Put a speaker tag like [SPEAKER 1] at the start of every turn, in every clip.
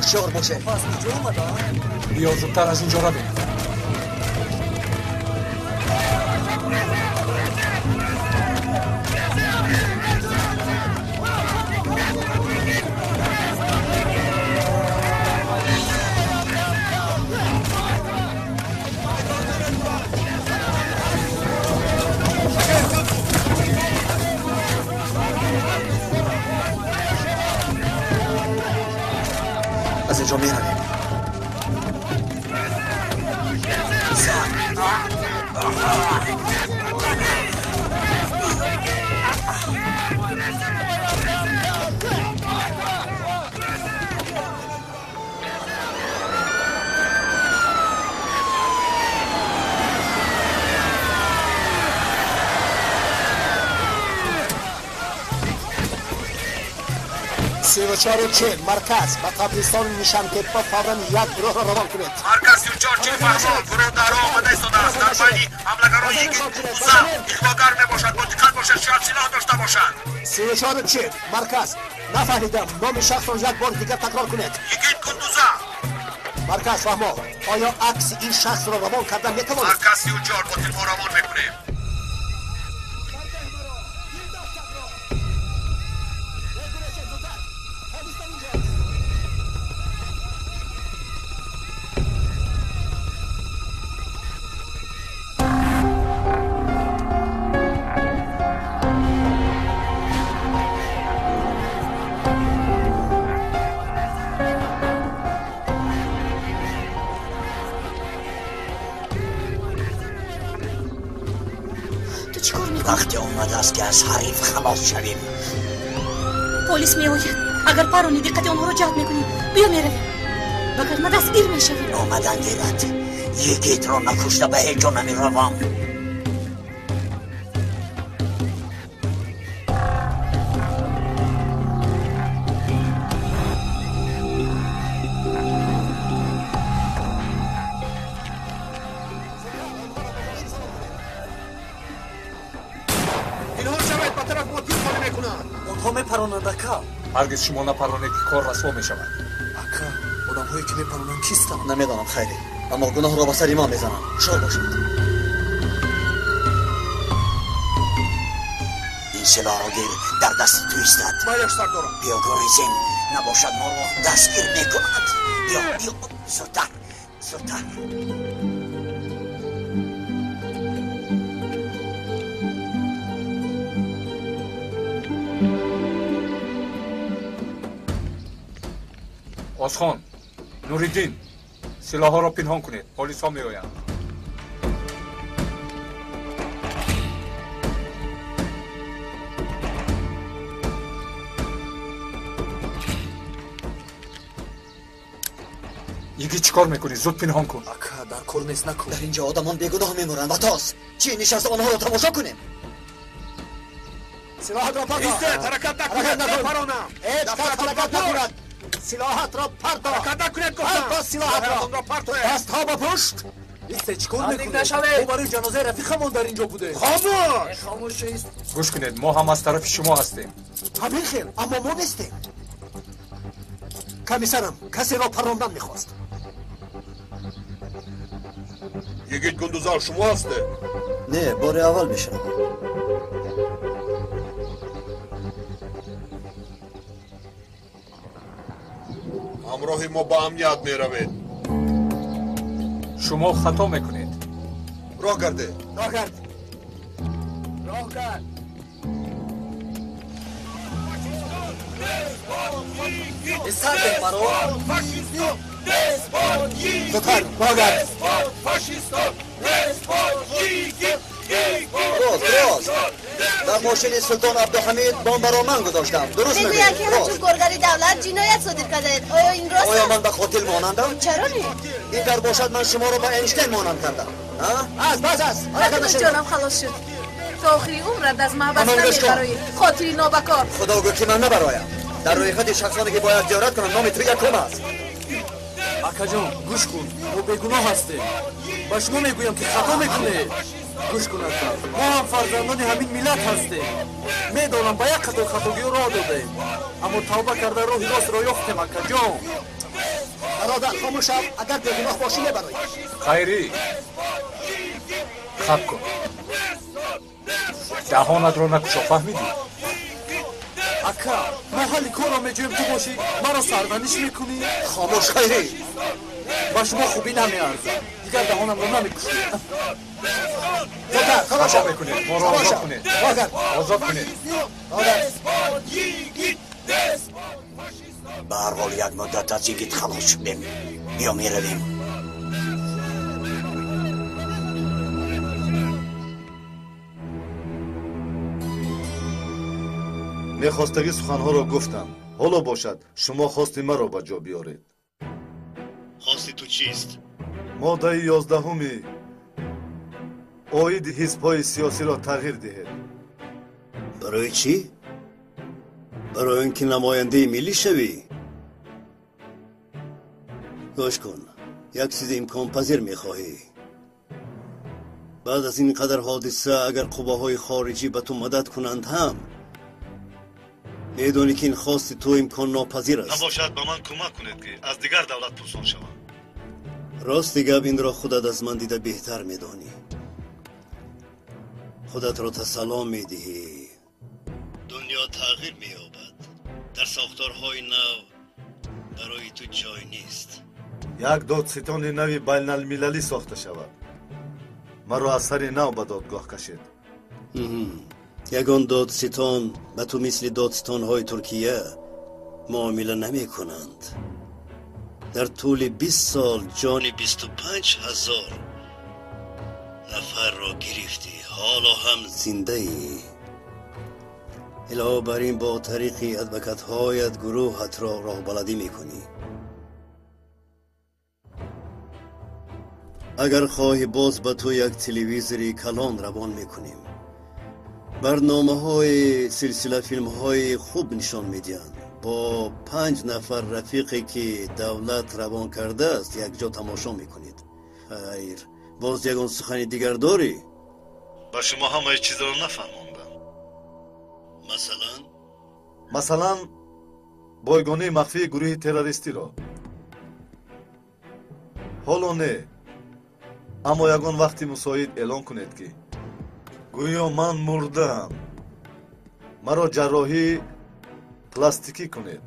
[SPEAKER 1] Ҳушёр бошед.
[SPEAKER 2] Пас куҷо омаданд?
[SPEAKER 3] Биё зудтар аз инҷо равем.
[SPEAKER 1] از اینجا میرویم.
[SPEAKER 4] 34:40 марказ ба қабристони Нишантеппа фавран як гурӯҳро равон кунед.
[SPEAKER 5] Марказ 34:40 фармон. Гурӯҳ дар роҳ омада истодааст. Дар байни ҳамлагарон Йигит Гундуза иғвогар мебошад. Бо диққат бошед, шояд силоҳ дошта бошад.
[SPEAKER 4] 34:40 марказ. Нафаҳмидам, номи шахсро як бор дигар такрор кунед.
[SPEAKER 5] Йигит Гундуза.
[SPEAKER 4] Марказ фаҳмо. Оё акси ин шахсро равон карда метавонед?
[SPEAKER 5] Марказ 34 бо телефон равон мекунем.
[SPEAKER 1] وقتی آمده است که از حریف خلاص شویم.
[SPEAKER 6] پلیس میآید. اگر پرانی دقت آنها را جلب میکنیم. بیا میرویم، وگرنه دستگیر میشویم.
[SPEAKER 1] آمدن گیرد. یکیت را نکشته به هیچ جا نمیروم.
[SPEAKER 3] ҳаргиз шумо напаронед ки кор расво мешавад.
[SPEAKER 2] Ака, одамҳое ки мепаронанд кистанд?
[SPEAKER 1] Намедонам, хайре, аммо гуноҳро ба сари ман мезананд. Ҳушёр бошед. Ин силоҳро гир, дар дасти ту истад.
[SPEAKER 5] Майлаш сардорам.
[SPEAKER 1] Биё гурезем, набошад моро дастгир мекунад. Биё, биё, зудтар, зудтар.
[SPEAKER 3] Осхон, Нуриддин, силоҳҳоро пинҳон кунед, полисҳо меоянд. Йигит, чӣ кор мекунӣ? Зуд пинҳон кун.
[SPEAKER 2] Ака, дар кор нест, накун.
[SPEAKER 1] Дар инҷо одамон бегуноҳ мемуранд. Ватос, чӣ нишаста онҳоро тамошо кунем?
[SPEAKER 4] Силоҳатро партоф.
[SPEAKER 5] Истед, ҳаракат накунед, мепаронам.
[SPEAKER 4] Ҳеҷ кас ҳаракат накунад. Силоҳатро партоф.
[SPEAKER 5] Ҳаракат накунед гуфтам.
[SPEAKER 4] Партоф силоҳатро.
[SPEAKER 5] Партоед.
[SPEAKER 4] Дастҳо ба пушт.
[SPEAKER 2] Истед, чӣ кор мекунед? Мо барои ҷанозаи рафиқамон дар инҷо будем.
[SPEAKER 5] Хомӯш!
[SPEAKER 2] Хомӯш ист.
[SPEAKER 3] Гӯш кунед, мо ҳам аз тарафи шумо ҳастем.
[SPEAKER 4] Ҳамин хел, аммо мо нестем. Комиссарам касеро паррондан мехост.
[SPEAKER 5] Йигит Гундуза шумо ҳастед?
[SPEAKER 1] Не, бори аввал мешунавам.
[SPEAKER 5] Ҳамроҳи мо ба амният меравед.
[SPEAKER 3] Шумо хато мекунед.
[SPEAKER 5] Роҳ гарде.
[SPEAKER 4] Роҳ гард. Роҳ гард.
[SPEAKER 2] Сардем маро.
[SPEAKER 4] Зудтар, роҳ гард.
[SPEAKER 1] Рост, рост. Дар мошини Султон Абдуҳамид бомбаро ман гузоштам. Дуруст мегӯед?
[SPEAKER 7] Мегӯянд ки ҳамчун коргари давлат ҷиноят содир кардаед. Оё ин рост
[SPEAKER 1] Оё
[SPEAKER 7] аст?
[SPEAKER 1] ман ба қотил монандам?
[SPEAKER 7] Чаро не?
[SPEAKER 1] Ин гар бошад, ман шуморо ба Эйнштейн монанд кардам.
[SPEAKER 4] Аз бас аст. Ҳаракат
[SPEAKER 7] Накунад
[SPEAKER 4] нашавед.
[SPEAKER 7] ҷонам халос шуд. То охири умрат аз маҳбас
[SPEAKER 1] Амон гӯш кун.
[SPEAKER 7] намебароӣ. Хотири нобакор.
[SPEAKER 1] Худо гӯ ки ман набароям. Дар рӯйхати шахсоне ки бояд зиёрат кунам, номи ту якум аст.
[SPEAKER 2] Акаҷон, гӯш кун, мо бегуноҳ ҳастем. Ба шумо мегӯям ки хато мекунед. Гӯш кун, ака, мо ҳам фарзандони ҳамин миллат ҳастем. Медонам, ба як қатор хатогиҳо роҳ додаем, аммо тавба карда роҳи ростро ёфтем, акаҷон.
[SPEAKER 4] Бародар, хомӯш шав, агар бегуноҳ бошӣ мебароӣ.
[SPEAKER 3] Хайрӣ, хаб кун. Даҳонатро накушо, фаҳмидӣ?
[SPEAKER 2] Ака, мо ҳалли корро меҷӯем, ту бошӣ маро сарзаниш мекунӣ?
[SPEAKER 4] Хомӯш, Хайрӣ.
[SPEAKER 2] Ба шумо хубӣ намеарзад. Дигар даҳонамро намекушӣ.
[SPEAKER 4] Зудтар, хомӯш шав.
[SPEAKER 3] Кунед, моро озод кунед. Озод кунед.
[SPEAKER 1] Ба ҳар ҳол як муддат аз йигит халос шудем. Биё меравем.
[SPEAKER 8] Мехостагӣ суханҳоро гуфтам. Ҳоло бошад, шумо хости маро ба ҷо биёред.
[SPEAKER 9] Хости ту чист?
[SPEAKER 8] Моддаи 11 оиди ҳизбҳои сиёсиро тағйир диҳед.
[SPEAKER 9] Барои чӣ? Барои он ки намояндаи миллӣ шавӣ? Гӯш кун, як чизи имконпазир мехоҳӣ. Баъд аз ин қадар ҳодиса агар қувваҳои хориҷӣ ба ту мадад кунанд ҳам, медонӣ ки ин хости ту имконнопазир аст.
[SPEAKER 8] Набошад, ба ман кӯмак кунед, ки аз дигар давлат пурсон шавам.
[SPEAKER 9] Рости гап, инро худат аз ман дида беҳтар медонӣ. Худатро тасалло медиҳӣ. Дунё тағйир меёбад. Дар сохторҳои нав барои ту ҷой нест.
[SPEAKER 8] Як додситони нави байналмилалӣ сохта шавад. Маро аз сари нав ба додгоҳ кашед.
[SPEAKER 9] Ягон додситон ба ту мисли додситонҳои Туркия муомила намекунанд. Дар тӯли 20 сол ҷони 25 000 нафарро гирифтӣ, ҳоло ҳам зиндаӣ. Илова бар ин бо тариқи адвокатҳоят гурӯҳатро роҳбаладӣ мекунӣ. Агар хоҳӣ, боз ба ту як телевизори калон равон мекунем. Барномаҳои силсила филмҳои хуб нишон медиҳанд. Бо 5 нафар рафиқе ки давлат равон кардааст якҷо тамошо мекунед. Хайр, боз ягон сухани дигар дорӣ?
[SPEAKER 8] Ба шумо ҳамаи чизро нафаҳмондам.
[SPEAKER 9] Масалан?
[SPEAKER 8] Масалан, бойгонии махфии гурӯҳи террористиро. Ҳоло не, аммо ягон вақти мусоид эълон кунед, ки гӯё ман мурдаам. Маро ҷарроҳии пластикӣ кунед,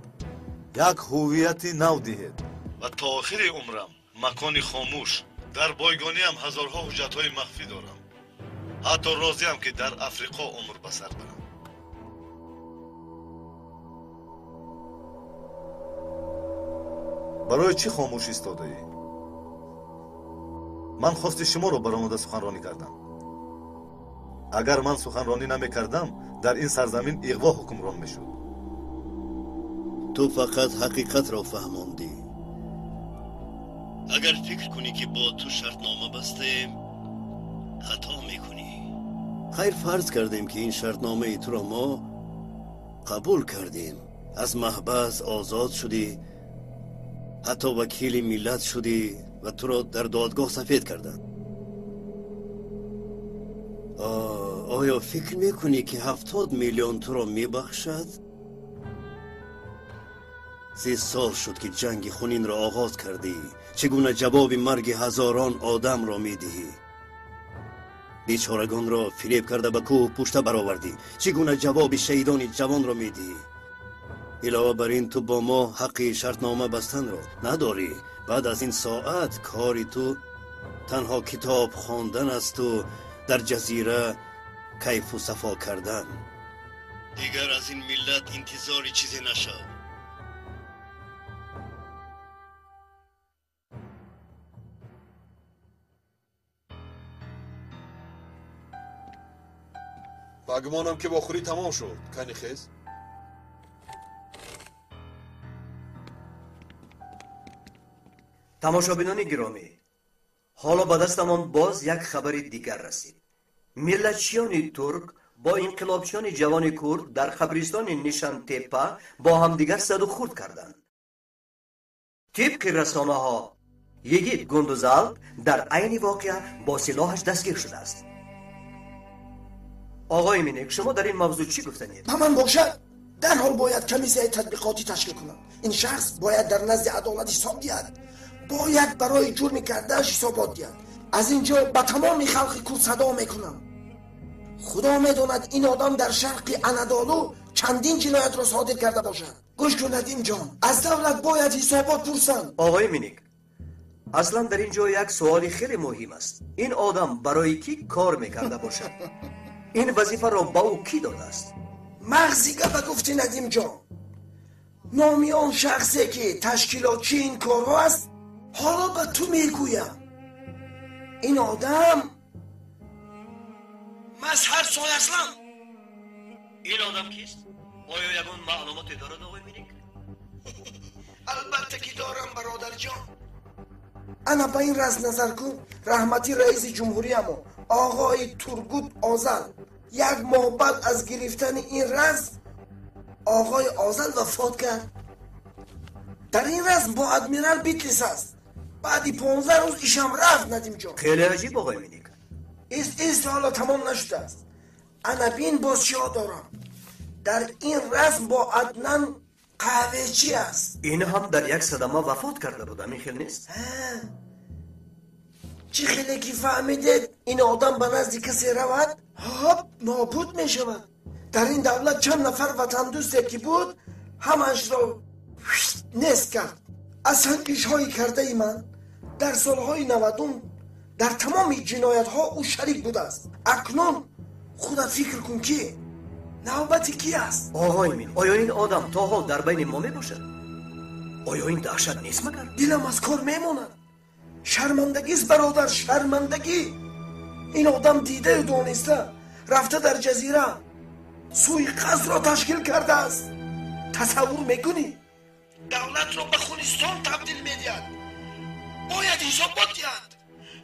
[SPEAKER 8] як ҳуввияти нав диҳед ва то охири умрам макони хомӯш. Дар бойгониам ҳазорҳо ҳуҷҷатҳои махфӣ дорам. Ҳатто розиам, ки дар Африқо умр ба сар барам. Барои чӣ хомӯш истодаӣ? Ман хости шуморо баромада суханронӣ кардам. Агар ман суханронӣ намекардам, дар ин сарзамин иғво ҳукмрон мешуд.
[SPEAKER 9] Ту фақат ҳақиқатро фаҳмондӣ. Агар фикр кунӣ, ки бо ту шартнома бастаем, хато мекунӣ. Хайр, фарз кардем, ки ин шартномаи туро мо қабул кардем. Аз маҳбас озод шудӣ, ҳатто вакили миллат шудӣ ва туро дар додгоҳ сафед карданд. Оё фикр мекунӣ, ки 70 миллион туро мебахшад? 30 сол шуд, ки ҷанги хунинро оғоз кардӣ. Чӣ гуна ҷавоби марги ҳазорон одамро медиҳӣ? Бечорагонро фиреб карда ба кӯҳ пушта баровардӣ. Чӣ гуна ҷавоби шаҳидони ҷавонро медиҳӣ? Илова бар ин, ту бо мо ҳаққи шартнома бастанро надорӣ. Баъд аз ин соат кори ту танҳо китоб хондан асту дар ҷазира кайфу сафо кардан. Дигар аз ин миллат интизори чизе нашав.
[SPEAKER 10] Ба гумонам, ки вохӯрӣ тамом шуд. Кани хез.
[SPEAKER 11] Тамошобинони гиромӣ, ҳоло ба дастамон боз як хабари дигар расид. Миллатчиёни турк бо инқилобчиёни ҷавони курд дар қабристони Нишантепа бо ҳамдигар заду хурд карданд. Тибқи расонаҳо, Йигит Гундузалп дар айни воқеа бо силоҳаш дастгир шудааст. Оғои Миник, шумо дар ин мавзӯъ чӣ гуфтанед?
[SPEAKER 4] Ба ман бошад,
[SPEAKER 12] Дарҳол бояд комиссияи тадбиқотӣ ташкил кунанд. Ин шахс бояд дар назди адолат ҳисоб диҳад. Бояд барои ҷурми кардааш ҳисобот диҳад. Аз ин ҷо ба тамоми халқи курд садо мекунам. Худо медонад ин одам дар шарқи Анадолу чандин ҷиноятро содир карда бошад. Гӯш кун, Надимҷон, аз давлат бояд ҳисобот пурсанд.
[SPEAKER 11] Оғои Миник, аслан дар ин ҷо як суоли хеле муҳим аст. Ин одам барои кӣ кор мекарда бошад? Ин вазифаро ба ӯ кӣ додааст?
[SPEAKER 12] Мағзи гапа гуфтӣ, Надимҷон. Номи он шахсе ки ташкилотчии ин корҳо аст, ҳоло ба ту мегӯям. Ин одам Мазҳар Сояслам.
[SPEAKER 11] Ин одам кист? Оё ягон маълумоте дорад, оғои Миник?
[SPEAKER 12] Албатта ки дорам, бародарҷон. Ана ба ин расм назар кун. Раҳмати раиси ҷумҳуриямо оғои Тургут Озал як моҳ баъд аз гирифтани ин расм оғои Озал вафот кард. Дар ин расм бо адмирал Битлис аст. Баъди 15 рӯз ишам рафт, Надимҷон.
[SPEAKER 11] Хеле аҷиб, оғои Миник.
[SPEAKER 12] Ист ҳоло тамом нашудааст. Ана бин, боз чиҳо дорам. Дар ин расм бо Аднан қаҳвечӣ аст.
[SPEAKER 11] Ин ҳам дар як садама вафот карда буд, ҳамин хел нест?
[SPEAKER 12] Чӣ хеле ки фаҳмидед, ин одам ба назди касе равад, ҳоп, нобуд мешавад. Дар ин давлат чанд нафар ватандӯсте ки буд, ҳамаашро нест кард. Аз санҷишҳои кардаи ман дар солҳои 90 дар тамоми ҷиноятҳо ӯ шарик будааст. Акнун худат фикр кун, ки навбати ки аст?
[SPEAKER 11] Оғои Мин, оё ин одам то ҳол дар байни мо мебошад? Оё ин даҳшат нест магар?
[SPEAKER 12] Дилам аз кор мемонад. Шармандагист, бародар, шармандагӣ. Ин одам дидаю дониста рафта дар ҷазира сӯи қасрро ташкил кардааст. Тасаввур мекунӣ? Давлатро ба хунистон табдил медиҳад. Бояд ҳисобот диҳад.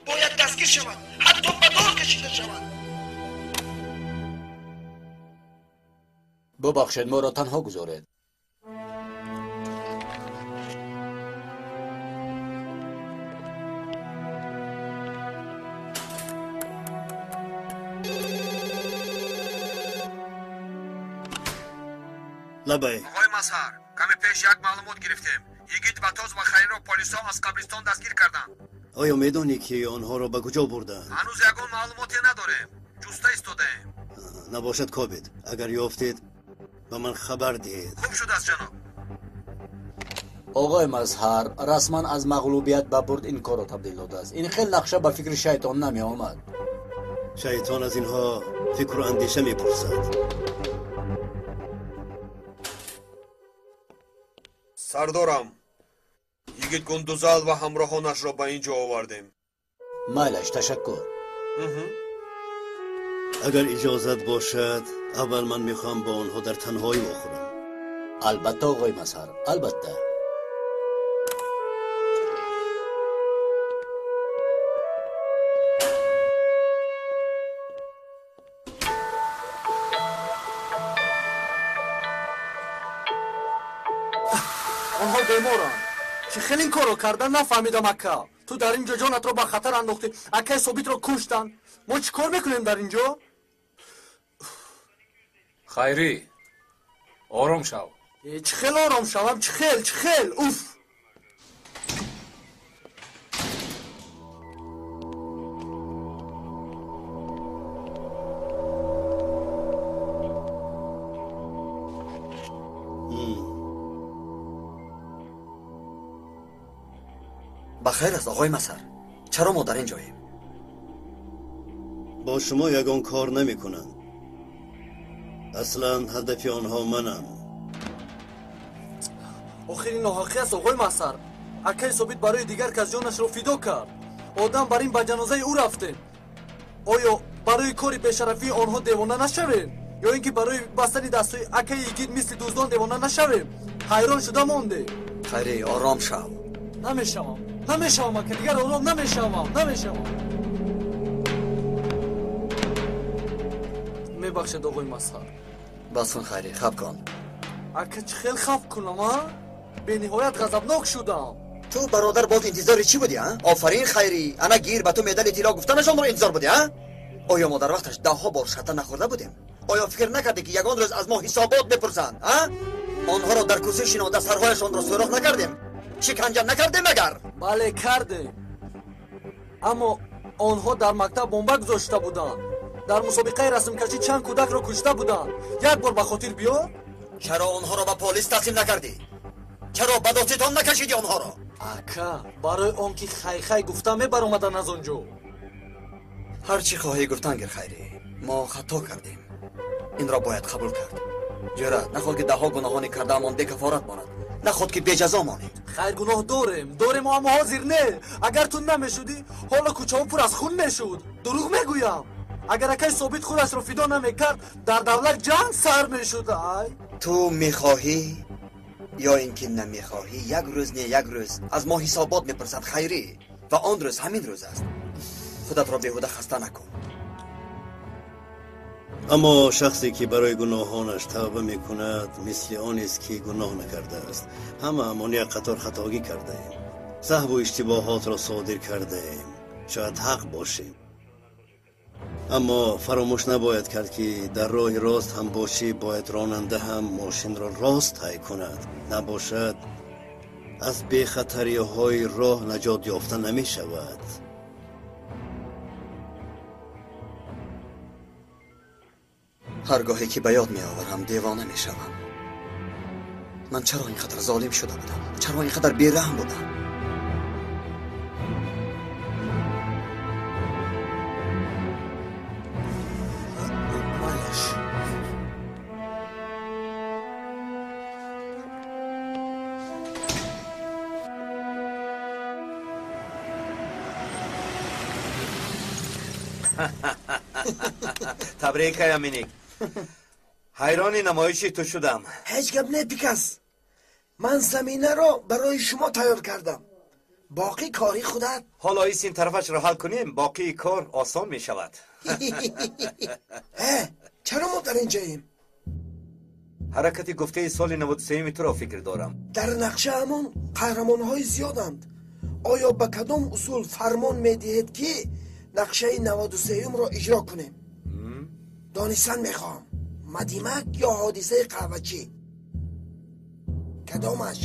[SPEAKER 12] Бояд дастгир шавад, ҳатто ба дор кашида шавад.
[SPEAKER 13] Бубахшед, моро танҳо гузоред.
[SPEAKER 9] Лабай.
[SPEAKER 5] Оғои Мазҳар, каме пеш як маълумот гирифтем. Йигит Батоз ва Хайриро полисҳо аз қабристон дастгир карданд.
[SPEAKER 9] Оё медонӣ, ки онҳоро ба куҷо бурданд?
[SPEAKER 5] Ҳанӯз ягон маълумоте надорем. Ҷуста истодаем.
[SPEAKER 9] Набошад, кобед. Агар ёфтед, ба ман хабар диҳед.
[SPEAKER 5] Хуб шудааст, ҷаноб.
[SPEAKER 13] Оғои Мазҳар расман аз мағлубият ба бурд ин корро табдил додааст. Ин хел нақша ба фикри шайтон намеомад.
[SPEAKER 9] Шайтон аз инҳо фикру андеша мепурсад.
[SPEAKER 10] Сардорам, йигит Гундузал ва ҳамроҳонашро ба ин ҷо овардем.
[SPEAKER 13] Майлаш, ташаккур.
[SPEAKER 9] Агар иҷозат бошад, аввал ман мехоҳам бо онҳо дар танҳоӣ вохӯрам.
[SPEAKER 13] Албатта, оғои Мазҳар, албатта.
[SPEAKER 2] Онҳо беморанд. Чӣ хел ин корро кардан нафаҳмидам, ака. Ту дар ин ҷо ҷонатро ба хатар андохтӣ, акаи Собитро куштанд. Мо чӣ кор мекунем дар ин ҷо?
[SPEAKER 3] Хайрӣ, ором шав.
[SPEAKER 2] Чӣ хел ором шавам? Чӣ хел, чӣ хел? Уф!
[SPEAKER 14] Ба хайр аст, оғои Мазҳар. Чаро мо дар ин ҷоем?
[SPEAKER 9] Бо шумо ягон кор намекунанд. Аслан ҳадафи онҳо манам.
[SPEAKER 2] Охир ин ноҳақӣ аст, оғои Мазҳар. Акаи Собит барои дигар кас ҷонашро фидо кард. Одам бар ин ба ҷанозаи ӯ рафтем. Оё барои кори бешарафии онҳо девона нашавем? Ё ин ки барои бастани дастҳои акаи йигит мисли дуздон девона нашавем? Ҳайрон шуда мондем.
[SPEAKER 14] Хайрӣ, ором шав.
[SPEAKER 2] Намешавам, намешавам, ака, дигар ором намешавам, намешавам. Мебахшед, оғои Мазҳар.
[SPEAKER 14] Бас кун, Хайрӣ, хаб кун.
[SPEAKER 2] Ака, чӣ хел хаб кунам, а? Бениҳоят ғазабнок шудам.
[SPEAKER 14] Ту, бародар, боз интизори чӣ будӣ, а? Офарин, Хайрӣ, ана гир, ба ту медали тилло гуфтанашонро интизор будӣ, а? Оё мо дар вақташ даҳҳо бор шата нахӯрда будем? Оё фикр накардӣ, ки ягон рӯз аз мо ҳисобот мепурсанд? А онҳоро дар курсӣ шинонда сарҳояшонро сӯрох накардем? Шиканҷа накардем агар?
[SPEAKER 2] Бале, кардем, аммо онҳо дар мактаб бомба гузошта буданд, дар мусобиқаи расмкашӣ чанд кӯдакро кушта буданд. Як бор ба хотир биёр.
[SPEAKER 14] Чаро онҳоро ба полис таслим накардӣ? Чаро ба додситон накашидӣ онҳоро?
[SPEAKER 2] Ака, барои он ки хайхай гуфта мебаромаданд аз он ҷо.
[SPEAKER 14] Ҳар чӣ хоҳӣ гуфтан гир, Хайрӣ. Мо хато кардем, инро бояд қабул кард. Ҷӯра, наход ки даҳҳо гуноҳони кардаамон бекафорат монад, наход ки беҷазо монем.
[SPEAKER 2] Хайр, гуноҳ дорем, дорем, аммо ҳозир не. Агар ту намешудӣ, ҳоло кӯчаҳо пур аз хун мешуд. Дурӯғ мегӯям? Агар акаи Собит худашро фидо намекард, дар давлат ҷанг сар мешуд. Ай,
[SPEAKER 14] ту мехоҳӣ ё ин ки намехоҳӣ, як рӯз не як рӯз аз мо ҳисобот мепурсад, Хайрӣ, ва он рӯз ҳамин рӯз аст. Худатро беҳуда хаста накун.
[SPEAKER 9] Аммо шахсе ки барои гуноҳонаш тавба мекунад, мисли онест ки гуноҳ накардааст. Ҳамаамон як қатор хатогӣ кардаем, саҳву иштибоҳотро содир кардаем, шояд ҳақ бошем, аммо фаромӯш набояд кард, ки дар роҳи рост ҳам бошӣ, бояд ронанда ҳам мошинро рост тай кунад. Набошад, аз бехатариҳои роҳ наҷот ёфта намешавад.
[SPEAKER 14] Ҳар гоҳе ки ба ёд меоварам, девона мешавам. Ман чаро ин қадар золим шуда будам? Чаро ин қадар бераҳм будам?
[SPEAKER 12] Майлаш.
[SPEAKER 15] Табрикаям, Миник. Ҳайрони намоиши ту шудам.
[SPEAKER 12] Ҳеҷ гап не, Пикас. Ман заминаро барои шумо тайёр кардам, боқӣ кори худат.
[SPEAKER 15] Ҳоло ис ин тарафашро ҳал кунем, боқии кор осон мешавад.
[SPEAKER 12] Э, чаро мо дар инҷаем?
[SPEAKER 15] Ҳаракати гуфтаи соли 93-юми туро фикр дорам.
[SPEAKER 12] Дар нақшаамон қаҳрамонҳои зиёданд. Оё ба кадом усул фармон медиҳед, ки нақшаи 93-юмро иҷро кунем? Донистан мехоҳам, Мадимак ё ҳодисаи қаҳвачӣ, кадомаш?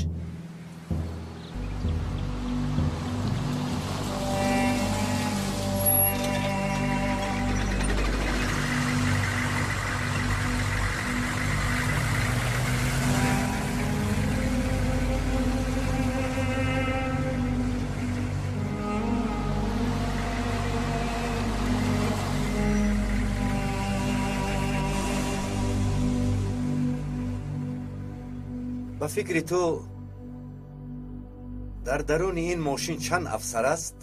[SPEAKER 15] Ба фикри ту, дар даруни ин мошин чанд афсар аст?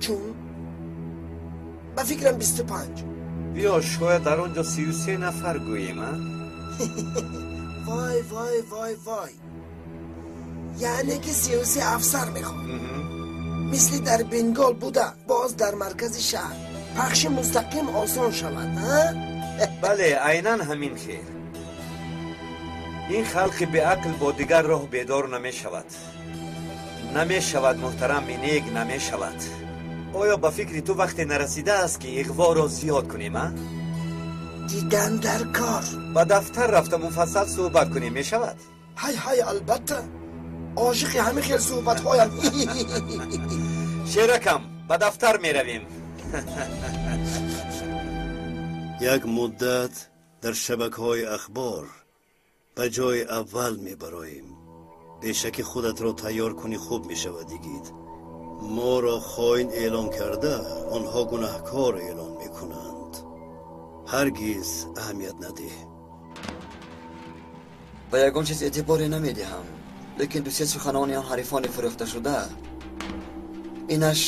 [SPEAKER 12] Чун ба фикрам, 25.
[SPEAKER 15] Биё, шояд дар он ҷо 33 нафар гӯем, а?
[SPEAKER 12] Вой, вой, вой, вой! Яъне ки 33 афсар мехоҳад, мисли дар Бенгол буда, боз дар маркази шаҳр пахши мустақим осон шавад, а?
[SPEAKER 15] Бале, айнан ҳамин хел. Ин халқи беақл бо дигар роҳ бедор намешавад. Намешавад, муҳтарам Миник, намешавад. Оё ба фикри ту вақте нарасидааст, ки иғворо зиёд кунем, а?
[SPEAKER 12] Дидан дар кор.
[SPEAKER 15] Ба дафтар рафта муфассал суҳбат кунем, мешавад?
[SPEAKER 12] Ҳай, ҳай, албатта, ошиқи ҳамин хел суҳбатҳоям.
[SPEAKER 15] Шеракам, ба дафтар меравем.
[SPEAKER 9] Як муддат дар шабакаҳои ахбор ба ҷои аввал мебароем. Бешаки худатро тайёр кунӣ, хуб мешавад, игид. Моро хоин эълон карда, онҳо гунаҳкор эълон мекунанд. Ҳаргиз аҳамият надиҳ.
[SPEAKER 14] Ба ягон чиз эътиборе намедиҳам, лекин дусе суханони он ҳарифони фурӯхташуда, инаш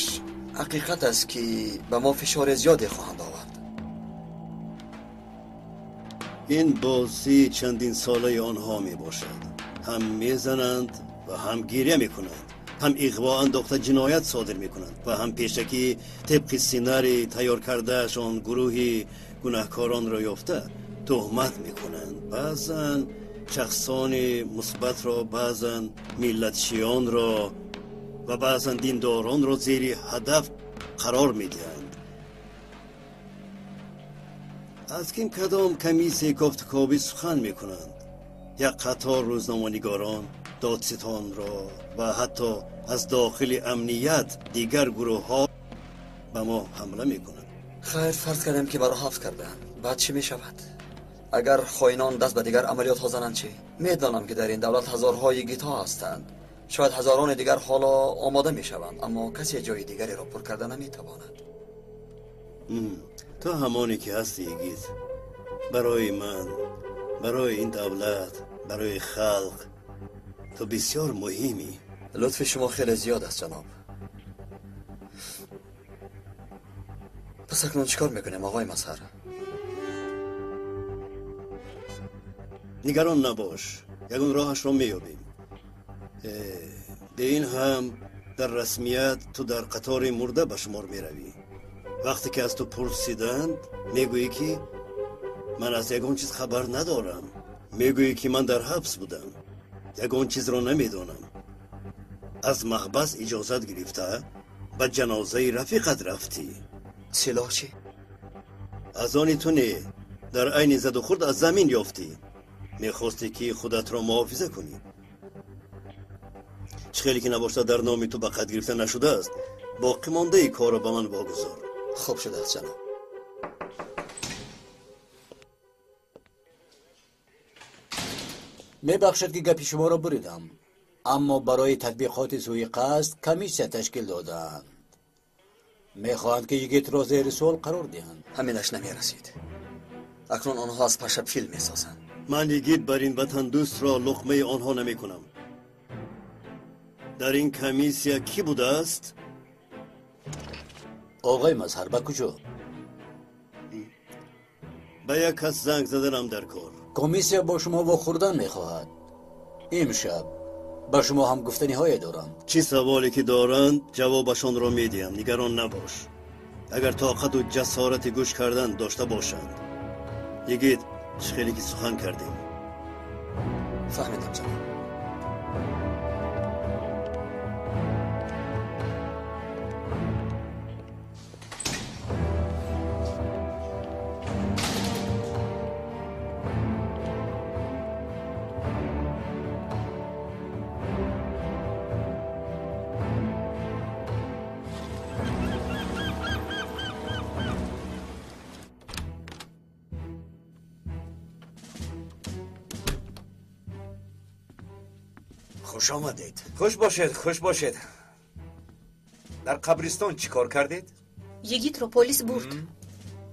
[SPEAKER 14] ҳақиқат аст, ки ба мо фишори зиёде хоҳанд овард.
[SPEAKER 9] Ин бозии чандинсолаи онҳо мебошад. Ҳам мезананд ва ҳам гиря мекунанд, ҳам иғво андохта ҷиноят содир мекунанд ва ҳам пешакӣ тибқи сценарий тайёр кардаашон гурӯҳи гунаҳкоронро ёфта туҳмат мекунанд. Баъзан шахсони мусбатро, баъзан миллатчиёнро ва баъзан диндоронро зери ҳадаф қарор медиҳанд. Аз ким кадом комиссияи кофтукобӣ сухан мекунанд? Як қатор рӯзноманигорон додситонро ва ҳатто аз дохили амният дигар гурӯҳҳо ба мо ҳамла мекунанд.
[SPEAKER 14] Хайр, фарз кардем, ки маро ҳабс карданд. Баъд чӣ мешавад? Агар хоинон даст ба дигар амалиётҳо зананд чӣ? Медонам, ки дар ин давлат ҳазорҳо йигитҳо ҳастанд. Шояд ҳазорони дигар ҳоло омода мешаванд, аммо касе ҷои дигареро пур карда наметавонад.
[SPEAKER 9] Ту ҳамоне ки ҳасти, йигит. Барои ман, барои ин давлат, барои халқ ту бисёр муҳимӣ.
[SPEAKER 14] Лутфи шумо хеле зиёд аст, ҷаноб. Пас акнун чӣ кор мекунем, оғои Мазҳар?
[SPEAKER 9] Нигарон набош, ягон роҳашро меёбем. Бе ин ҳам дар расмият ту дар қатори мурда ба шумор меравӣ. Вақте ки аз ту пурсиданд, мегӯӣ, ки ман аз ягон чиз хабар надорам. Мегӯӣ, ки ман дар ҳабс будам, ягон чизро намедонам. Аз маҳбас иҷозат гирифта ба ҷанозаи рафиқат рафтӣ.
[SPEAKER 14] Силоҳ чӣ?
[SPEAKER 9] Аз они ту не, дар айни задухӯрд аз замин ёфтӣ. Мехостӣ, ки худатро муҳофиза кунӣ. Чӣ хеле ки набошад, дар номи ту ба қайд гирифта нашудааст. Боқӣ мондаи корро ба ман вогузор.
[SPEAKER 14] Хуб шудааст, ҷаноб.
[SPEAKER 13] Мебахшед, ки гапи шуморо буридам, аммо барои татбиқоти суиқасд комиссия ташкил додаанд. Мехоҳанд, ки йигитро зери суол қарор диҳанд.
[SPEAKER 14] Ҳаминаш намерасид. Акнун онҳо аз паша филм месозанд.
[SPEAKER 9] Ман йигит бар ин ватандӯстро луқмаи онҳо намекунам. Дар ин комиссия кӣ будааст?
[SPEAKER 13] Оғои Мазҳар, ба куҷо?
[SPEAKER 9] Ба як кас занг заданам дар кор.
[SPEAKER 13] Комиссия бо шумо вохӯрдан мехоҳад. Имшаб ба шумо ҳам гуфтаниҳое дорам.
[SPEAKER 9] Чӣ саволе ки доранд, ҷавобашонро медиҳам. Нигарон набош. Агар тоқату ҷасорати гӯш кардан дошта бошанд. Йигит, чӣ хеле ки сухан кардем.
[SPEAKER 14] Фаҳмидам, ҷаноб.
[SPEAKER 1] Хуш омадед.
[SPEAKER 15] Хуш бошед, хуш бошед. Дар қабристон чӣ кор кардед?
[SPEAKER 6] Йигитро полис бурд.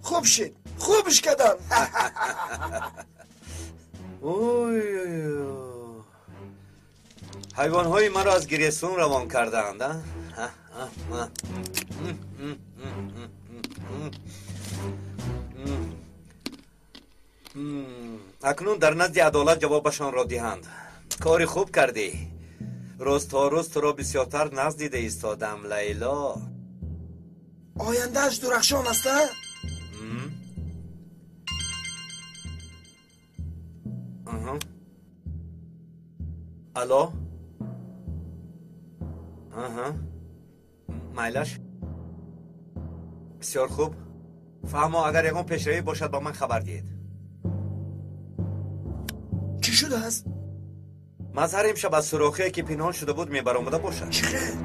[SPEAKER 12] Хуб шид, хубш кардам.
[SPEAKER 15] Ой, ҳайвонҳои маро аз Гиресун равон кардаанд. Акнун дар назди адолат ҷавобашонро диҳанд. Кори хуб кардӣ. Рӯз то рӯз туро бисёртар нағз дида истодам, Лайло.
[SPEAKER 12] Ояндааш дурахшон аст, а?
[SPEAKER 15] Алло, майлаш, бисёр хуб. Фаҳмо, агар ягон пешравӣ бошад, ба ман хабар диҳед.
[SPEAKER 12] Чӣ шудааст?
[SPEAKER 15] Мазҳар имшаб аз сурохие, ки пинҳон шуда буд, мебаромада бошад.
[SPEAKER 12] Чӣ хел?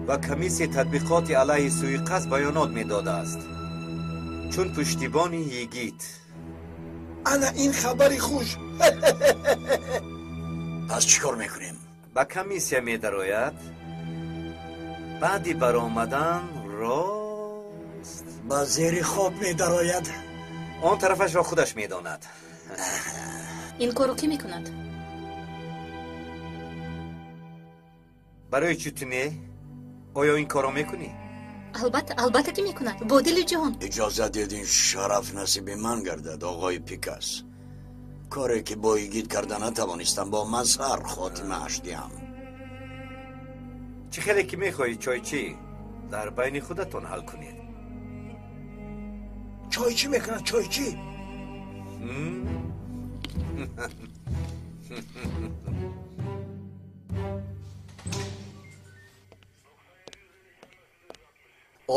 [SPEAKER 15] Ва комиссияи татбиқоти алайҳи суиқасд баёнот медодааст, чун пуштибони йигит.
[SPEAKER 12] Ана ин хабари хуш.
[SPEAKER 1] Пас чӣ кор мекунем?
[SPEAKER 15] Ба комиссия медарояд, баъди баромадан рост
[SPEAKER 1] ба зери хок медарояд.
[SPEAKER 15] Он тарафашро худаш медонад.
[SPEAKER 6] Ин корро кӣ мекунад?
[SPEAKER 15] Барои чӣ ту не? Оё ин корро мекунӣ?
[SPEAKER 6] Албатта, албатта ки мекунад, бо дили ҷон.
[SPEAKER 1] Иҷозат диҳед, ин шараф насиби ман гардад, оғои Пикас. Коре ки бо йигит карда натавонистам, бо Мазҳар хотимааш диҳам.
[SPEAKER 15] Чӣ хеле ки мехоҳӣ, чойчӣ, дар байни худатон ҳал кунед.
[SPEAKER 12] Чойчӣ мекунад, чойчӣ.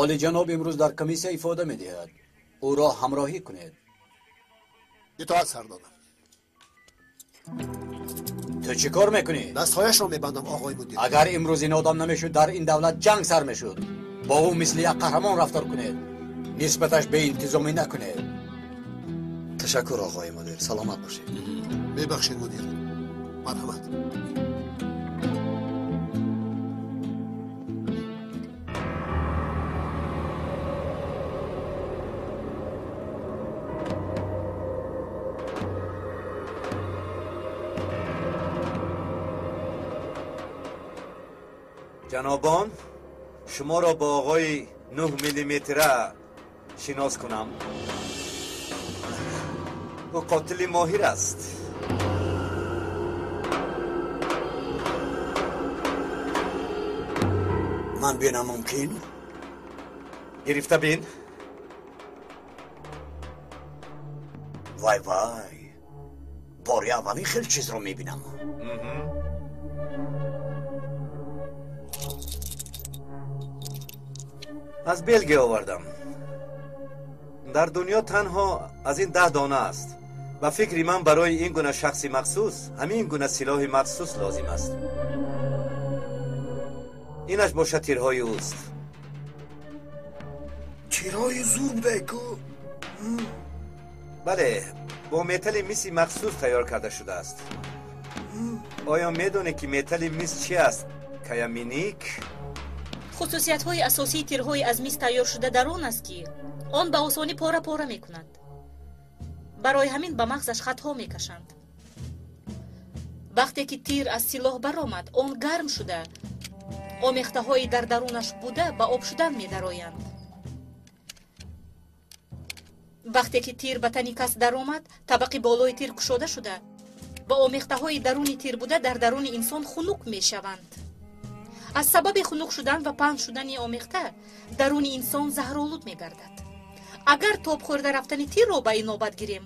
[SPEAKER 13] Олиҷаноб имрӯз дар комиссия ифода медиҳад. Ӯро ҳамроҳӣ кунед.
[SPEAKER 4] Итоат сардорам.
[SPEAKER 13] Ту чӣ кор мекунӣ?
[SPEAKER 4] Дастҳояшро мебандам, оғои мудир.
[SPEAKER 13] Агар имрӯз ин одам намешуд, дар ин давлат ҷанг сар мешуд. Бо ӯ мисли як қаҳрамон рафтор кунед. Нисбаташ беинтизомӣ накунед.
[SPEAKER 14] Ташаккур, оғои мудир. Саломат бошед.
[SPEAKER 4] Мебахшед, мудир. Марҳамат.
[SPEAKER 15] Ҷанобон, шуморо бо оғои 9 миллиметра шинос кунам. Ӯ қотили моҳир аст.
[SPEAKER 1] Ман бинам мумкин?
[SPEAKER 15] Гирифта бин.
[SPEAKER 1] Вай вай, бори аввалин хел чизро мебинам.
[SPEAKER 15] Аз Белгия овардам. Дар дунё танҳо аз ин 10 дона аст. Ба фикри ман барои ин гуна шахси махсус ҳамин гуна силоҳи махсус лозим аст. Инаш бошад тирҳои ӯст.
[SPEAKER 12] Тирҳои зур будаку?
[SPEAKER 15] Бале, бо металли миси махсус тайёр карда шудааст. Оё медонӣ ки металли мис чи аст, Каяминик?
[SPEAKER 6] Хусусиятҳои асосии тирҳои аз мис тайёршуда дар он аст, ки он ба осонӣ пора-пора мекунад. Барои ҳамин ба мағзаш хатҳо мекашанд. Вақте ки тир аз силоҳ баромад, он гарм шуда, омехтаҳои дар дарунаш буда ба об шудан медароянд. Вақте ки тир ба тани кас даромад, табақи болои тир кушода шуда, ба омехтаҳои даруни тир буда дар даруни инсон хунук мешаванд. Аз сабаби хунук шудан ва паҳн шудани омехта даруни инсон заҳролуд мегардад. Агар тоб хӯрда рафтани тирро ба инобат гирем,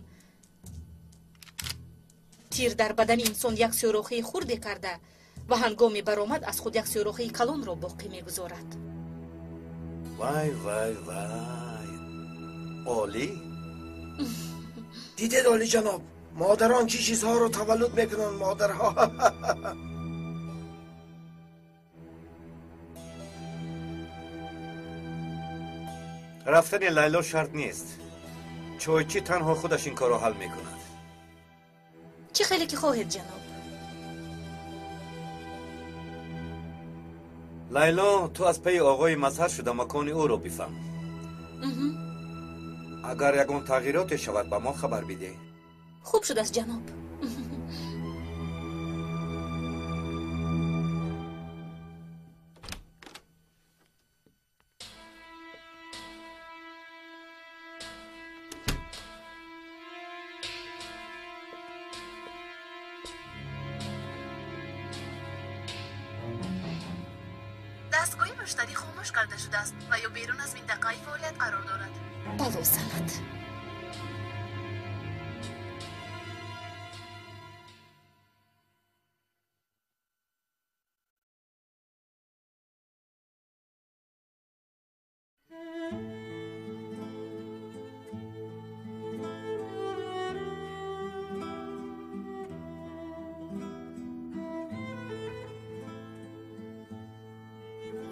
[SPEAKER 6] тир дар бадани инсон як сӯрохии хурде карда ва ҳангоми баромад аз худ як сӯрохии калонро боқӣ мегузорад.
[SPEAKER 15] Вай вай вай, олӣ!
[SPEAKER 12] Дидед, олиҷаноб, модарон чӣ чизҳоро таваллуд мекунанд, модарҳо.
[SPEAKER 15] Рафтани Лайло шарт нест. Чойчӣ танҳо худаш ин корро ҳал мекунад.
[SPEAKER 6] Чӣ хеле ки хоҳед, ҷаноб.
[SPEAKER 15] Лайло, ту аз пайи оғои Мазҳар шуда макони ӯро бифаҳм. Агар ягон тағйироте шавад, ба мо хабар бидеҳ.
[SPEAKER 6] Хуб шудааст, ҷаноб.
[SPEAKER 7] Дастгоҳи муштарӣ хомӯш карда шудааст ва ё берун аз минтақаи фаъолият қарор дорад.
[SPEAKER 6] Бало занад.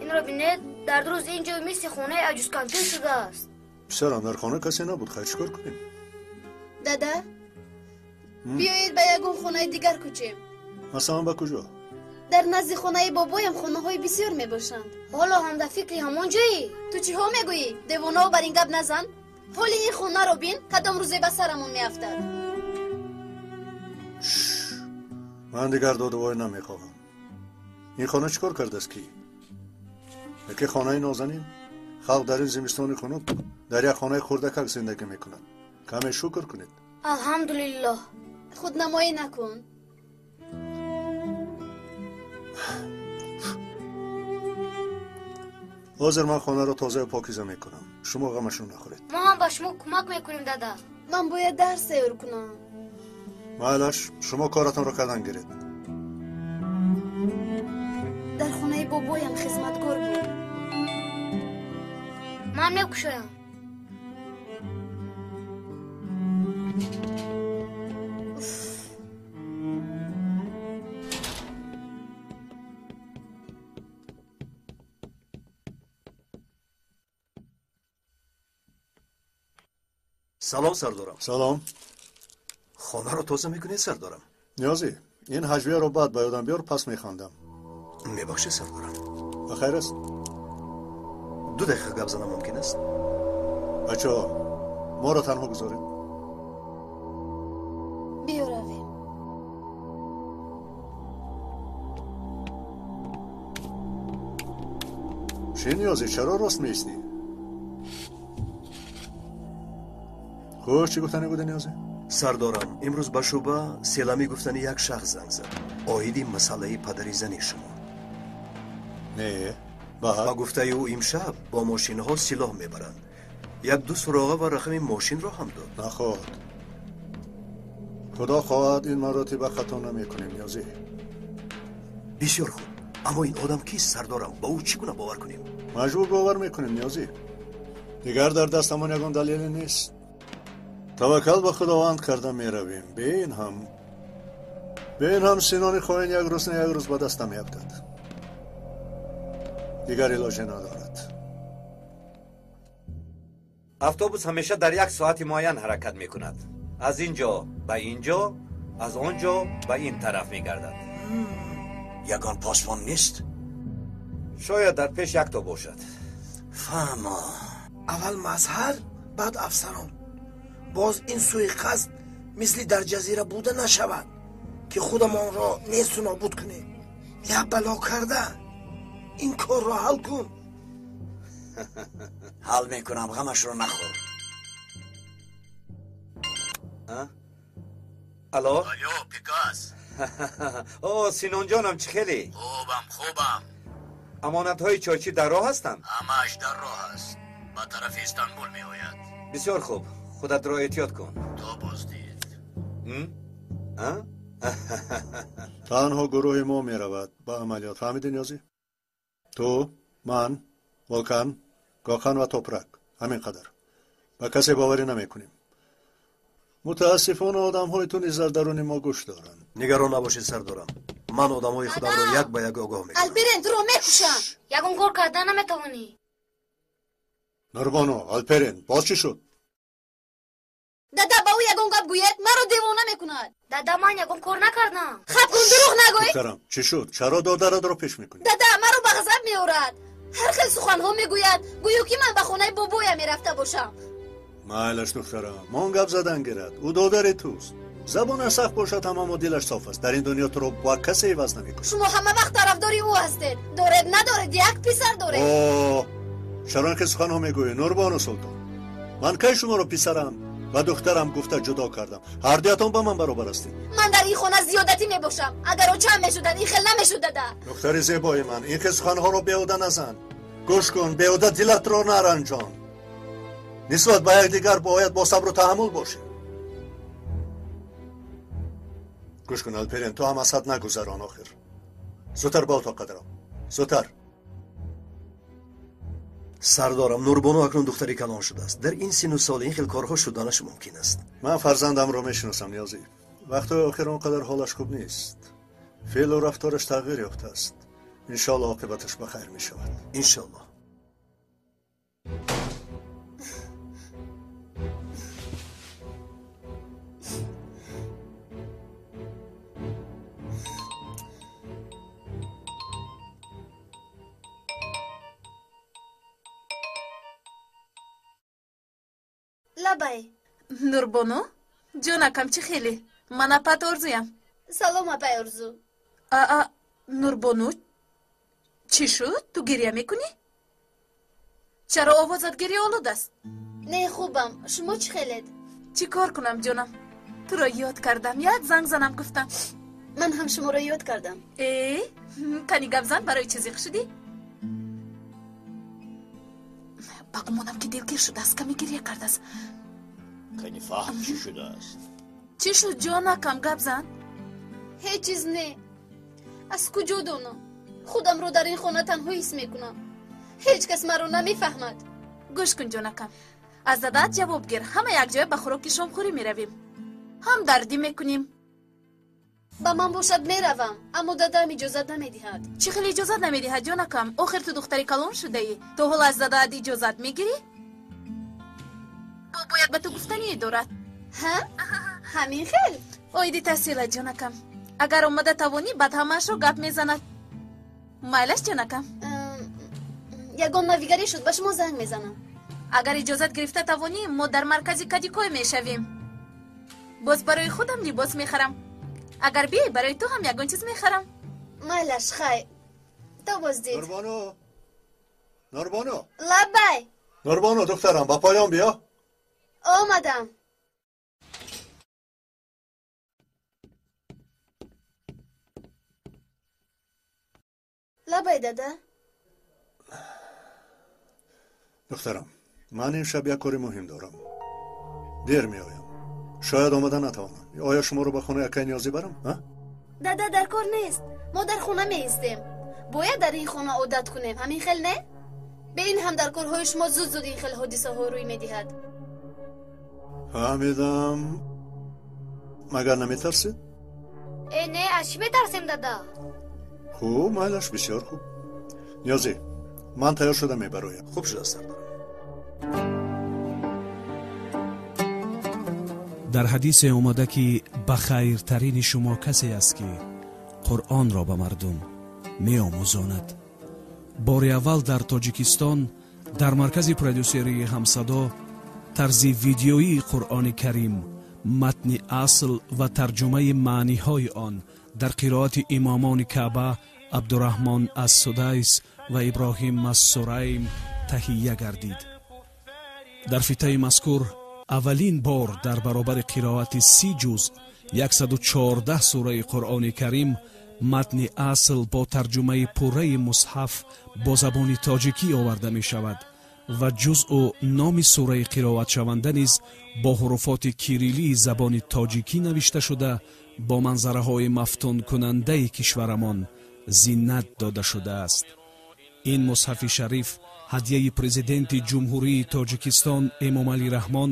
[SPEAKER 16] Инро бинед, дар рӯз ин ҷо мисли хонаи аҷузкампир шудааст.
[SPEAKER 8] Писарам, дар хона касе набуд, хайр чӣ кор кунем?
[SPEAKER 7] Дада, биёед ба ягон хонаи дигар кӯчем.
[SPEAKER 8] Масалан, ба куҷо?
[SPEAKER 7] Дар назди хонаи бобоям хонаҳои бисёр мебошанд.
[SPEAKER 16] Ҳоло ҳам дар фикри ҳамон ҷоӣ?
[SPEAKER 7] Ту чиҳо мегӯӣ? Девонао бар ин гап назан. Ҳоли ин хонаро бин, кадом рӯзе ба сарамон меафтад.
[SPEAKER 8] Ман дигар додувой намехоҳам. Ин хона чӣ кор кардааст ки? Яке хонаи нозанин? Халқ дар ин зимистони хунук дар як хонаи хурдакак зиндагӣ мекунад. Каме шукр кунед.
[SPEAKER 16] Алҳамдулиллоҳ.
[SPEAKER 7] Худнамоӣ накун.
[SPEAKER 8] Ҳозир ман хонаро тозаю покиза мекунам. Шумо ғамашро нахӯред.
[SPEAKER 16] Мо ҳам ба шумо кӯмак мекунем, дада.
[SPEAKER 7] Ман бояд дарс тайёр кунам.
[SPEAKER 8] Майлаш, шумо коратонро кардан гиред.
[SPEAKER 7] Дар хонаи бобоям хизматкор буд.
[SPEAKER 16] Ман мекушоям.
[SPEAKER 11] Салом, сардорам.
[SPEAKER 8] Салом.
[SPEAKER 11] Хонаро тоза мекунед, сардорам?
[SPEAKER 8] Ниёзӣ, ин ҳаҷвияро баъд ба ёдам биёр, пас мехондам.
[SPEAKER 11] Мебахшед, сардорам.
[SPEAKER 8] Ба хайр аст?
[SPEAKER 11] 2 дақиқа гап занам мумкин аст?
[SPEAKER 8] Бачаҳо, моро танҳо гузоред.
[SPEAKER 7] Биё равем.
[SPEAKER 8] Чӣ, Ниёзӣ, чаро рост меистӣ? Хуш, чӣ гуфтанӣ буди, Ниёзӣ?
[SPEAKER 11] Сардорам, имрӯз ба шӯъба селамӣ гуфтани як шахс занг зад оиди масъалаи падари зани шумо.
[SPEAKER 8] Не,
[SPEAKER 11] ба гуфтаи ӯ имшаб бо мошинҳо силоҳ мебаранд. 1-2 суроға ва рақами мошинро ҳам дод.
[SPEAKER 8] Нахоҳад. Худо хоҳад, ин маротиба хато намекунем, Ниёзӣ.
[SPEAKER 11] Бисёр хуб. Аммо ин одам кист, сардорам? Ба ӯ чӣ гуна бовар кунем?
[SPEAKER 8] Маҷбур бовар мекунем, Ниёзӣ. Дигар дар дастамон ягон далеле нест. Таваккал ба Худованд карда меравем. Бе ин ҳам синони хоин як рӯз на як рӯз ба дастам меафтад. Дигар илоҷе надорад.
[SPEAKER 15] Автобус ҳамеша дар як соати муайян ҳаракат мекунад. Аз ин ҷо ба ин ҷо, аз он ҷо ба ин тараф мегардад.
[SPEAKER 1] Ягон посбон нест?
[SPEAKER 15] Шояд дар пеш якто бошад.
[SPEAKER 1] Фаҳмо.
[SPEAKER 12] Аввал мазҳар, баъд афсарон. Боз ин суиқасд мисли дар ҷазира буда нашавад, ки худамонро несту нобуд кунем. Як бало карда ин корро ҳал кун.
[SPEAKER 1] Ҳал мекунам, ғамашро нахӯр.
[SPEAKER 15] Алло?
[SPEAKER 5] Алло, Пикас.
[SPEAKER 15] О, Синонҷонам, чӣ хеле?
[SPEAKER 5] Хубам, хубам.
[SPEAKER 15] Амонатҳои чойчӣ дар роҳ ҳастанд?
[SPEAKER 5] Ҳамааш дар роҳ аст. Ба тарафи Истанбул меояд.
[SPEAKER 15] Бисёр хуб. Худатро эҳтиёт кун.
[SPEAKER 5] То боздид.
[SPEAKER 8] Танҳо гурӯҳи мо меравад ба амалиёт. Фаҳмидӣ, Ниёзӣ? Ту, ман, Волкан, Гохан ва Топрак. Ҳамин қадар. Ба касе боварӣ намекунем. Мутаассифона, одамҳои ту низ дар даруни мо гӯш доранд.
[SPEAKER 11] Нигарон набошед, сардорам. Ман одамҳои худамро як ба як огоҳ мекунам.
[SPEAKER 7] Алперен, туро мекушам.
[SPEAKER 16] Ягон кор карда наметавонӣ.
[SPEAKER 8] Нурбону, Алперен, боз чӣ шуд?
[SPEAKER 7] Дада, ба ӯ ягон гап гӯяд, маро девона мекунад.
[SPEAKER 16] Дада, ман ягон кор накардам.
[SPEAKER 7] Хаб кун, дурӯғ нагӯй.
[SPEAKER 8] Духтарам, чӣ шуд? Чаро додаратро пеш мекунӣ?
[SPEAKER 7] Дада, маро ба ғазаб меорад. Ҳар хел суханҳо мегӯяд, гӯё ки ман ба хонаи бобоям мерафта бошам.
[SPEAKER 8] Майлаш, духтарам, мон гап задан гирад. Ӯ додари туст. Забонаш сахт бошад ҳам, аммо дилаш соф аст. Дар ин дунё туро ба касе иваз намекунад.
[SPEAKER 7] Шумо ҳама вақт тарафдори ӯ ҳастед. Доред, надоред, як писар доред.
[SPEAKER 8] О, чаро ин хел суханҳо мегӯӣ, Нурбону Султон? Ман кай шуморо писарам ва духтарам гуфта ҷудо кардам? Ҳардуятон ба ман баробар ҳастед.
[SPEAKER 7] Ман дар ин хона зиёдатӣ мебошам. Агар очаам мешуданд, ин хел намешуд, дада.
[SPEAKER 8] Духтари зебои ман, ин хел суханҳоро беҳуда назан. Гӯш кун, беҳуда дилатро наранҷон. Нисбат ба якдигар бояд бо сабру таҳаммул бошем. Гӯш кун, Алперен, ту ҳам аз ҳад нагузарон охир. Зудтар ба отоқ қадарам. Зудтар.
[SPEAKER 11] Сардорам, Нурбону акнун духтари калон шудааст. Дар ин сину сол ин хел корҳо шуданаш мумкин аст.
[SPEAKER 8] Ман фарзандамро мешиносам, Ниёзӣ. Вақтҳои охир он қадар ҳолаш хуб нест. Феълу рафтораш тағйир ёфтааст. Иншоалло оқибаташ ба хайр мешавад.
[SPEAKER 11] Иншоалло.
[SPEAKER 7] Лабай.
[SPEAKER 6] Нурбону, ҷонакам, чӣ хеле? Ман апат Орзуям.
[SPEAKER 7] Салом, апай Орзу.
[SPEAKER 6] Аа, Нурбону, чӣ шуд? Ту гиря мекунӣ? Чаро овозат гирёолуд аст?
[SPEAKER 7] Не, хубам. Шумо чӣ хелед?
[SPEAKER 6] Чӣ кор кунам, ҷонам? Туро ёд кардам, як занг занам гуфтам.
[SPEAKER 7] Ман ҳам шуморо ёд кардам.
[SPEAKER 6] Э, кани гап зан, барои чӣ зиқ шудӣ? Ба гумонам ки дилгир шудааст, каме гиря кардааст.
[SPEAKER 5] Кани фаҳм чӣ шудааст?
[SPEAKER 6] Чӣ шуд, ҷонакам, гап зан?
[SPEAKER 7] Ҳеҷ чиз не. Аз куҷо донам? Худамро дар ин хона танҳо ҳис мекунам. Ҳеҷ кас маро намефаҳмад.
[SPEAKER 17] Гӯш кун, ҷонакам, аз дадаат ҷавоб гир. Ҳама якҷоя ба хӯроки шомхӯрӣ меравем, ҳамдардӣ мекунем.
[SPEAKER 7] Ба ман бошад, меравам, аммо дадаам иҷозат намедиҳад.
[SPEAKER 17] Чӣ хел иҷозат намедиҳад, ҷонакам? Охир ту духтари калон шудаӣ, то ҳол аз дадаат иҷозат мегирӣ? Ӯ бояд ба ту гуфтание дорад.
[SPEAKER 7] Ҳа, ҳамин хел?
[SPEAKER 17] Оиди таҳсилат, ҷонакам. Агар омада тавонӣ, баъд ҳамаашро гап мезанад. Майлаш, ҷонакам?
[SPEAKER 7] Ягон навигарӣ шуд, ба шумо занг мезанам.
[SPEAKER 17] Агар иҷозат гирифта тавонӣ, мо дар маркази Кадикой мешавем. Боз барои худам либос мехарам. Агар биёй, барои ту ҳам ягон чиз мехарам.
[SPEAKER 7] Майлаш, хай, то боздид.
[SPEAKER 8] Нурбону, Нурбону!
[SPEAKER 7] Лаббай!
[SPEAKER 8] Нурбону, духтарам, ба поён биё.
[SPEAKER 7] Омадам. Лаббай, дада.
[SPEAKER 8] Духтарам, ман имшаб як кори муҳим дорам, дер меоям, шояд омада натавонам. Оё шуморо ба хонаи акай Ниёзӣ барам?
[SPEAKER 7] Дада, дар кор нест, мо дар хона меистем. Бояд дар ин хона одат кунем, ҳамин хел не? Бе ин ҳам дар корҳои шумо зуд зуд ин хел ҳодисаҳо рӯй медиҳад.
[SPEAKER 8] Фаҳмидам. Магар наметарсед?
[SPEAKER 16] Э, не, аз чӣ метарсем, дада?
[SPEAKER 8] Хуб, майлаш, бисёр хуб. Ниёзӣ, ман тайёр шуда мебароям.
[SPEAKER 14] Хуб шуда, сардор.
[SPEAKER 18] Дар ҳадисе омада, ки ба хайртарини шумо касе аст, ки Қуръонро ба мардум меомӯзонад. Бори аввал дар Тоҷикистон дар маркази продюсерии «Ҳамсадо» тарзи видеоии Қуръони Карим, матни асл ва тарҷумаи маъниҳои он дар қироати имомони Каъба Абдураҳмон ас-Судайс ва Иброҳим ас-Сурайм таҳия гардид. Дар фитаи мазкур аввалин бор дар баробари қироати 30 ҷузъ, 114 сураи Қуръони Карим, матни асл бо тарҷумаи пурраи мусҳаф бо забони тоҷикӣ оварда мешавад ва ҷузъу номи сураи қироатшаванда низ бо ҳуруфоти кириллии забони тоҷикӣ навишта шуда, бо манзараҳои мафтункунандаи кишварамон зинат дода шудааст. Ин мусҳафи шариф ҳадияи президенти Ҷумҳурии Тоҷикистон Эмомалӣ Раҳмон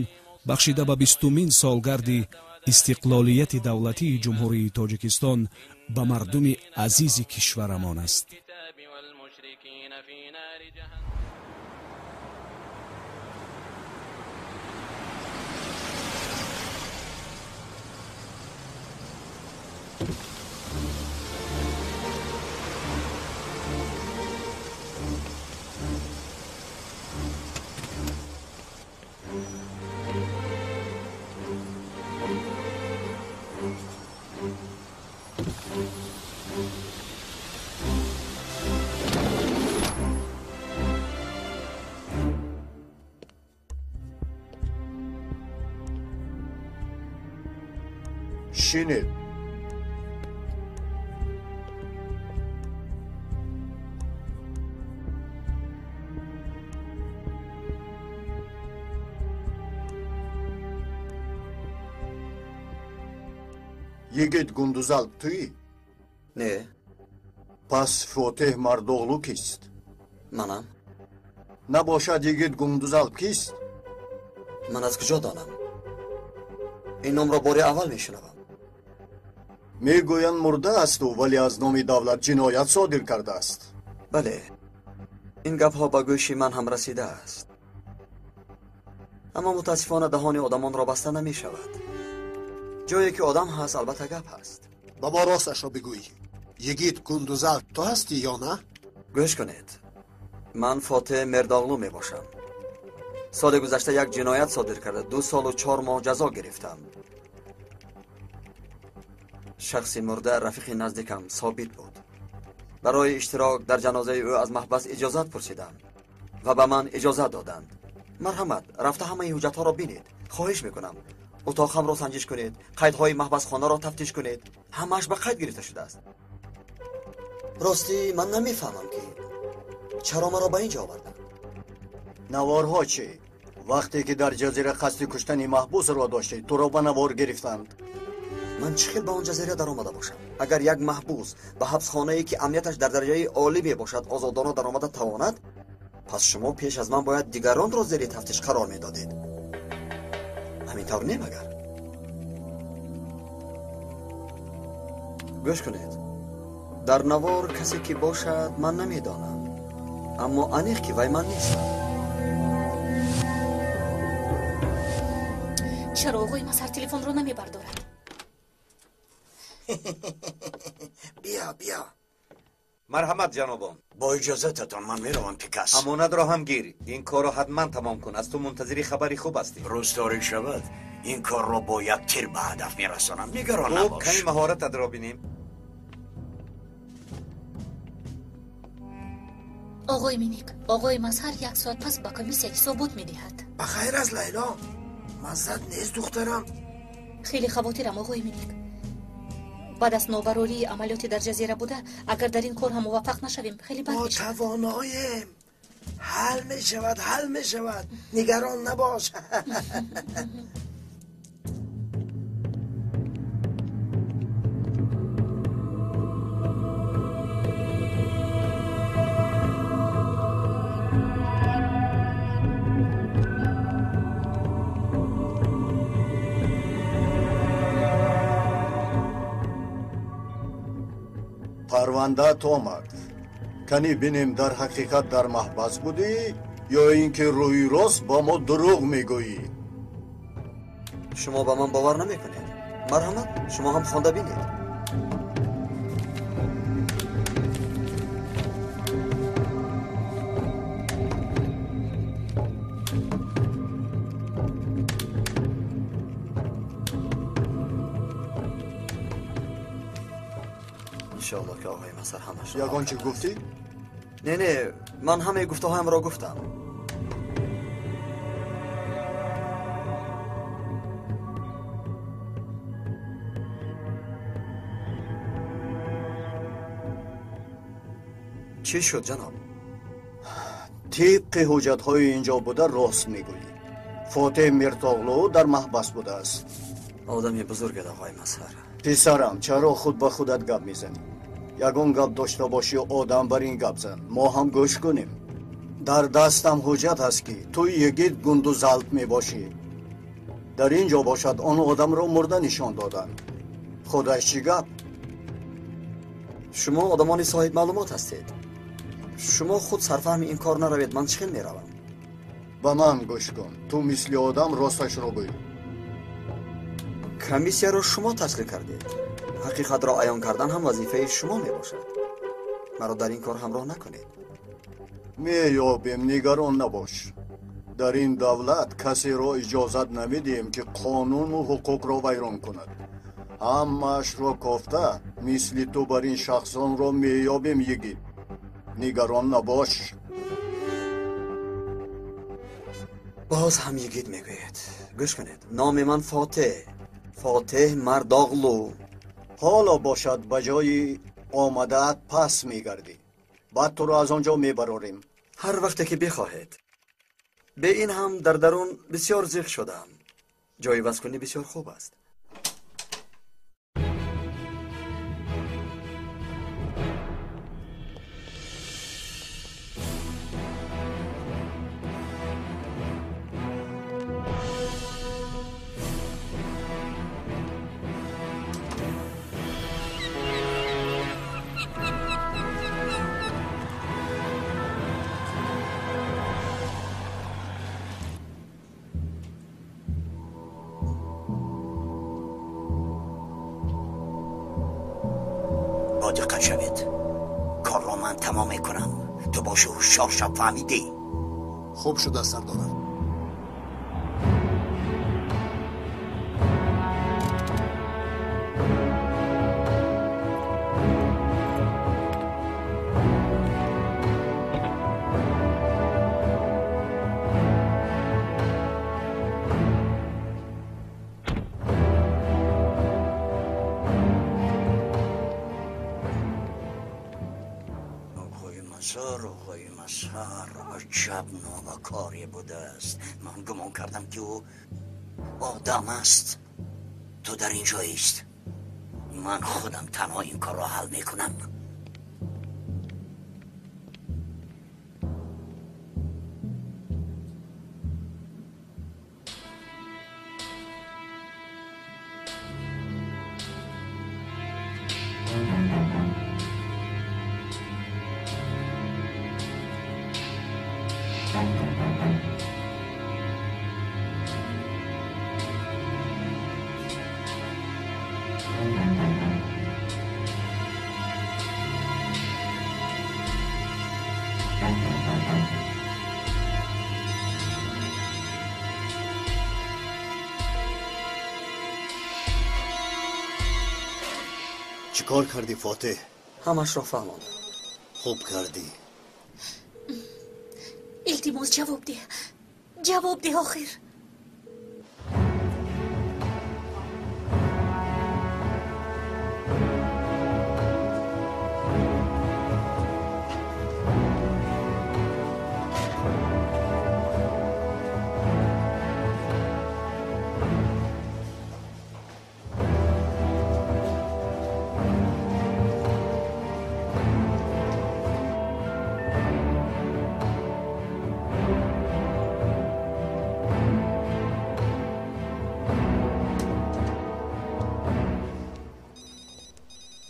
[SPEAKER 18] бахшида ба 20-умин солгарди истиқлолияти давлатии Ҷумҳурии Тоҷикистон ба мардуми азизи кишварамон аст.
[SPEAKER 19] Шинед. Йигит Гундузалп туӣ?
[SPEAKER 14] Не.
[SPEAKER 19] Пас Фотеҳ Мардоғлу кист?
[SPEAKER 14] Манам.
[SPEAKER 19] Набошад, Йигит Гундузалп кист?
[SPEAKER 14] Ман аз куҷо донам? Ин номро бори аввал мешунавам.
[SPEAKER 19] Мегӯянд, мурда асту, вале аз номи давлат ҷиноят содир кардааст.
[SPEAKER 14] Бале, ин гапҳо ба гӯши ман ҳам расидааст, аммо мутаассифона даҳони одамонро баста намешавад. Ҷое ки одам ҳаст, албатта гап ҳаст.
[SPEAKER 4] Ба мо росташро бигӯй, Йигит Гундузалп ту ҳастӣ ё на?
[SPEAKER 14] Гӯш кунед, ман Фотеҳ Мердоғлу мебошам. Соли гузашта як ҷиноят содир карда, 2 солу 4 моҳ ҷазо гирифтам. Шахси мурда рафиқи наздикам Собит буд. Барои иштирок дар ҷанозаи ӯ аз маҳбас иҷозат пурсидам ва ба ман иҷозат доданд. Марҳамат, рафта ҳамаи ҳуҷҷатҳоро бинед. Хоҳиш мекунам, утоқамро санҷиш кунед, қайдҳои маҳбасхонаро тафтиш кунед. Ҳамааш ба қайд гирифта шудааст. Ростӣ, ман намефаҳмам, ки чаро маро ба ин ҷо оварданд.
[SPEAKER 19] Наворҳо чӣ? Вақте ки дар ҷазира қасди куштани маҳбусро доштед, туро ба навор гирифтанд.
[SPEAKER 14] Ман чӣ хел ба он ҷазира даромада бошам? Агар як маҳбус ба ҳабсхонае, ки амнияташ дар дараҷаи олӣ мебошад, озодона даромада тавонад, Пас шумо пеш аз ман бояд дигаронро зери тафтиш қарор медодед. Ҳамин тавр не магар? Гӯш кунед. Дар навор касе ки бошад, ман намедонам. Аммо аниқ ки вай ман нестам.
[SPEAKER 6] Чаро оғои Мазҳар телефонро намебардорад?
[SPEAKER 12] Биё, биё.
[SPEAKER 15] Марҳамат, ҷанобон.
[SPEAKER 1] Бо иҷозататон ман меравам, Пикас.
[SPEAKER 15] Амонатро ҳам гир. Ин корро ҳатман тамом кун. Аз ту мунтазири хабари хуб ҳастем.
[SPEAKER 1] Рӯз торик шавад, ин корро бо як тир ба ҳадаф мерасонам. Нигарон набош.
[SPEAKER 15] Хуб, ками маҳорататро бинем.
[SPEAKER 6] Оғои Миник, оғои Мазҳар як соат пас ба комиссия ҳисобот медиҳад.
[SPEAKER 12] Ба хайр аст, Лайло. Маззат нест, духтарам.
[SPEAKER 6] Хеле хавотирам, оғои Миник. Баъд аз нобарории амалиёти дар ҷазира буда, агар дар ин кор ҳам муваффақ нашавем, хеле бад
[SPEAKER 12] Мо
[SPEAKER 6] мешавад.
[SPEAKER 12] тавоноем. Ҳал мешавад, ҳал мешавад. Нигарон набош.
[SPEAKER 19] Парвандаат омад. Кани бинем, дар ҳақиқат дар маҳбас будӣ ё ин ки рӯи рост ба мо дурӯғ мегӯӣ?
[SPEAKER 14] Шумо ба ман бовар намекунед. Марҳамат, шумо ҳам хонда бинед. Иншоаллоҳ ки оғои Мазҳар ҳамашро
[SPEAKER 19] Ягон чӣ гуфтӣ?
[SPEAKER 14] Не, не, ман ҳамаи гуфтаҳоямро гуфтам. Чӣ шуд, ҷаноб?
[SPEAKER 19] Тибқи ҳуҷҷатҳои инҷо буда рост мегӯӣ. Фотеҳ Миртоғлу дар маҳбас будааст.
[SPEAKER 14] Одами бузургед, оғои Мазҳар.
[SPEAKER 19] Писарам, чаро худ ба худат гап мезанӣ? Ягон гап дошта бошӣ, одам бар ин гап зан, мо ҳам гӯш кунем. Дар дастам ҳуҷҷат ҳаст ки ту йигит Гундузалп мебошӣ. Дар ин ҷо бошад, он одамро мурда нишон доданд. Худаш чӣ гап?
[SPEAKER 14] Шумо одамони соҳиб маълумот ҳастед. Шумо худ сарфаҳми ин кор наравед, ман чӣ хел меравам?
[SPEAKER 19] Ба ман гӯш кун. Ту мисли одам росташро гӯй.
[SPEAKER 14] Комиссияро шумо ташкил кардед. Ҳақиқатро аён кардан ҳам вазифаи шумо мебошад. Маро дар ин кор ҳамроҳ накунед.
[SPEAKER 19] Меёбем, нигарон набош. Дар ин давлат касеро иҷозат намедиҳем, ки қонуну ҳуқуқро вайрон кунад. Ҳамаашро кофта, мисли ту бар ин шахсонро меёбем, йигит. Нигарон набош.
[SPEAKER 14] Боз ҳам йигит мегӯед. Гӯш кунед, номи ман Фотеҳ. Фотеҳ Мардоғлу.
[SPEAKER 19] Ҳоло бошад, ба ҷои омадаат пас мегардӣ. Баъд туро аз он ҷо мебарорем.
[SPEAKER 14] Ҳар вақте ки бихоҳед. Бе ин ҳам дар дарун бисёр зиқ шудам. Ҷои вазкунӣ бисёр хуб аст.
[SPEAKER 1] Бо диққат шавед. Корро ман тамом мекунам. Ту боши ҳушёр шав, фаҳмидӣ?
[SPEAKER 4] Хуб шуда, сардорам.
[SPEAKER 1] Оғои Мазҳар, аҷаб новакоре будааст. Ман гумон кардам, ки ӯ одам аст. Ту дар ин ҷоист. Ман худам танҳо ин корро ҳал мекунам.
[SPEAKER 9] Чӣ кор кардӣ, Фотеҳ?
[SPEAKER 14] Ҳамашро фаҳмондам.
[SPEAKER 9] Хуб кардӣ.
[SPEAKER 6] Илтимос, ҷавоб деҳ, ҷавоб деҳ охир.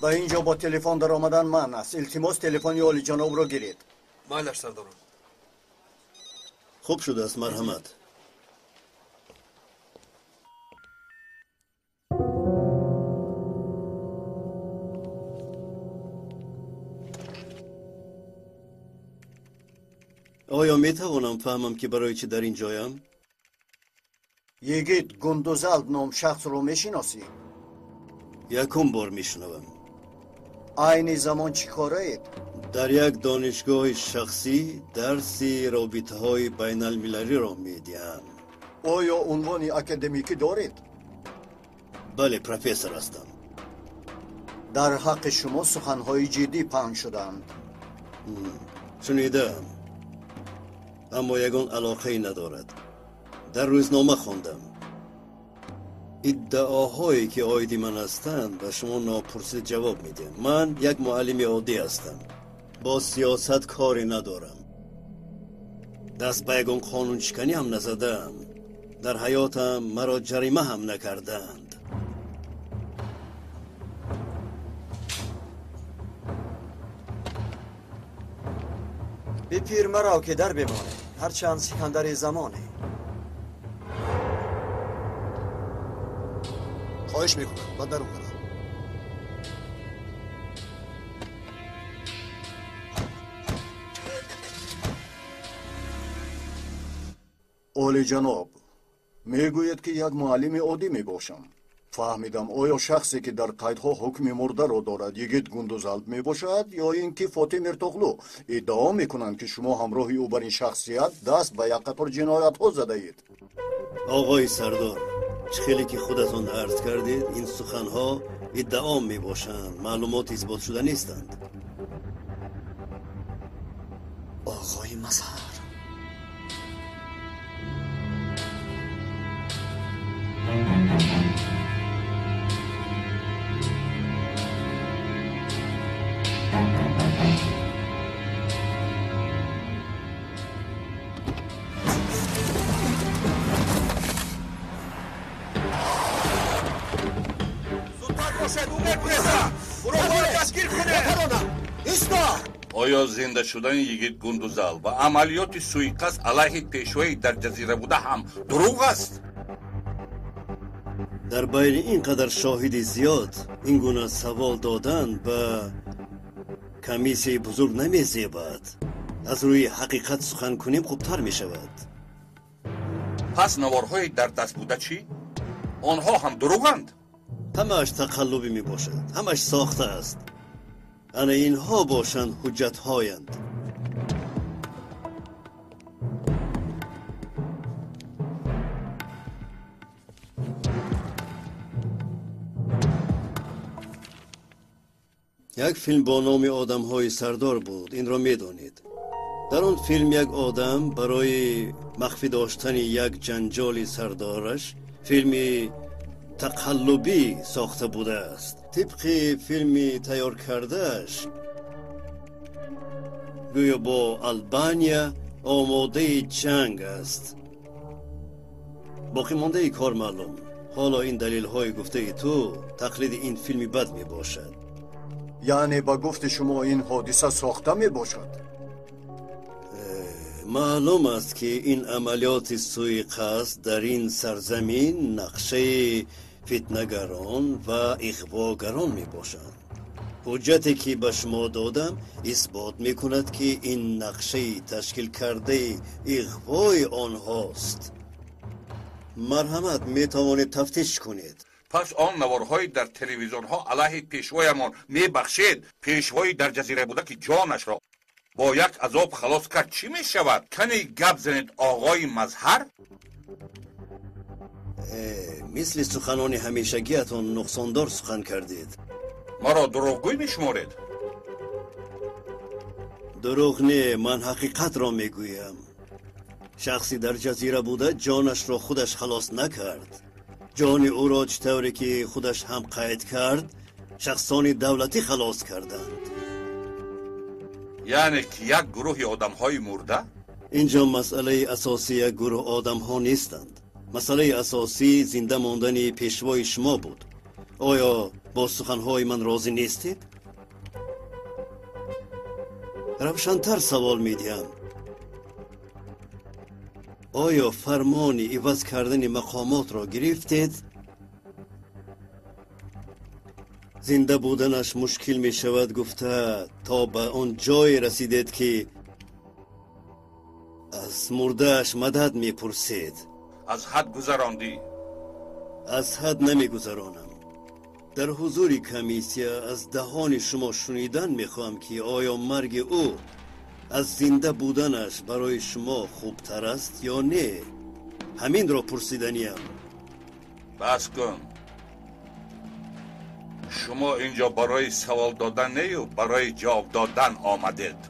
[SPEAKER 19] Ба ин ҷо бо телефон даромадан манъ аст. Илтимос, телефони олиҷанобро гиред.
[SPEAKER 10] Майлаш, сардорам.
[SPEAKER 9] Хуб шудааст, марҳамат. Оё метавонам фаҳмам, ки барои чӣ дар ин ҷоям?
[SPEAKER 19] Йигит Гундузалб ном шахсро мешиносӣ?
[SPEAKER 9] Якум бор мешунавам.
[SPEAKER 19] Айни замон чӣ кораед?
[SPEAKER 9] Дар як донишгоҳи шахсӣ дарси робитаҳои байналмилалиро медиҳам.
[SPEAKER 19] Оё унвони академикӣ доред?
[SPEAKER 9] Бале, профессор ҳастам.
[SPEAKER 19] Дар ҳаққи шумо суханҳои ҷиддӣ паҳн шудаанд.
[SPEAKER 9] Шунидаам, аммо ягон алоқае надорад. Дар рӯзнома хондам. Иддаоҳое ки оиди ман ҳастанд, ба шумо нопурсида ҷавоб медиҳам. Ман як муаллими оддӣ ҳастам, бо сиёсат коре надорам, даст ба ягон қонуншиканӣ ҳам назадаам. Дар ҳаётам маро ҷарима ҳам накардаанд.
[SPEAKER 14] Бипир марав, ки дар бимонӣ, ҳарчанд сикандари замонӣ.
[SPEAKER 4] Хоҳиш мекунам, ба дарун барам.
[SPEAKER 19] Олиҷаноб, мегӯед, ки як муаллими оддӣ мебошам. Фаҳмидам, оё шахсе, ки дар қайдҳо ҳукми мурдаро дорад, Йигит Гундузалб мебошад ё ин ки Фотеҳ Миртоғлу? Иддао мекунанд, ки шумо ҳамроҳи ӯ бар ин шахсият даст ба як қатор ҷиноятҳо задаед.
[SPEAKER 9] Оғои сардор, чӣ хеле ки худатон арз кардед, ин суханҳо иддао мебошанд, маълумот исботшуда нестанд.
[SPEAKER 14] Оғои Мазҳар,
[SPEAKER 5] Оё зинда шудани Йигит Гундузал ва амалиёти суиқасд алайҳи пешвои дар ҷазира буда ҳам дурӯғ аст?
[SPEAKER 9] Дар байни ин қадар шоҳиди зиёд ин гуна савол додан ба комиссияи бузург намезебад. Аз рӯи ҳақиқат сухан кунем, хубтар мешавад.
[SPEAKER 5] Пас наворҳои дар даст буда чӣ? Онҳо ҳам дурӯғанд?
[SPEAKER 9] Ҳамааш тақаллубӣ мебошад, ҳамаш сохта аст. Ана инҳо бошанд ҳуҷҷатҳоянд. Як филм бо номи «Одамҳои сардор» буд, инро медонед. Дар он филм як одам барои махфӣ доштани як ҷанҷоли сардораш филми тақаллубӣ сохта будааст. Тибқи филми тайёр кардааш, гӯё бо Албания омодаи ҷанг аст. Боқимондаи кор маълум. Ҳоло ин далелҳои гуфтаи ту тақлиди ин филми бад мебошад.
[SPEAKER 19] Яъне ба гуфти шумо ин ҳодиса сохта мебошад?
[SPEAKER 9] Маълум аст, ки ин амалиёти суиқасд дар ин сарзамин нақшаи фитнагарон ва иғвогарон мебошанд. Ҳуҷҷате, ки ба шумо додам, исбот мекунад, ки ин нақшаи ташкил кардаи иғвои онҳост. Марҳамат, метавонед тафтиш кунед.
[SPEAKER 5] Пас он наворҳои дар телевизионҳо алайҳи пешвоямон мебахшед, пешвои дар ҷазира буда ки ҷонашро бо як азоб халос кард, чӣ мешавад? Кане гап занед, оғои Мазҳар?
[SPEAKER 9] Мисли суханони ҳамешагиатон нуқсондор сухан кардед.
[SPEAKER 5] Маро дурӯғгӯй мешуморед?
[SPEAKER 9] Дурӯғ не, ман ҳақиқатро мегӯям. Шахси дар ҷазира буда ҷонашро худаш халос накард. Ҷони ӯро чӣ тавре ки худаш ҳам қайд кард, шахсони давлатӣ халос карданд.
[SPEAKER 5] Яъне ки як гурӯҳи одамҳои мурда?
[SPEAKER 9] Инҷо масъалаи асосӣ як гурӯҳ одамҳо нестанд. Масъалаи асосӣ зинда мондани пешвои шумо буд. Оё бо суханҳои ман розӣ нестед? Равшантар савол медиҳам. Оё фармони иваз кардани мақомотро гирифтед? Зинда буданаш мушкил мешавад гуфта то ба он ҷое расидед ки аз мурдааш мадад мепурсед.
[SPEAKER 5] Аз ҳад гузарондӣ.
[SPEAKER 9] Аз ҳад намегузаронам. Дар ҳузури комиссия аз даҳони шумо шунидан мехоҳам ки оё марги ӯ аз зинда буданаш барои шумо хубтар аст ё не? Ҳаминро пурсиданиям.
[SPEAKER 5] Бас кун. Шумо инҷо барои савол додан нею барои ҷавоб додан омадед.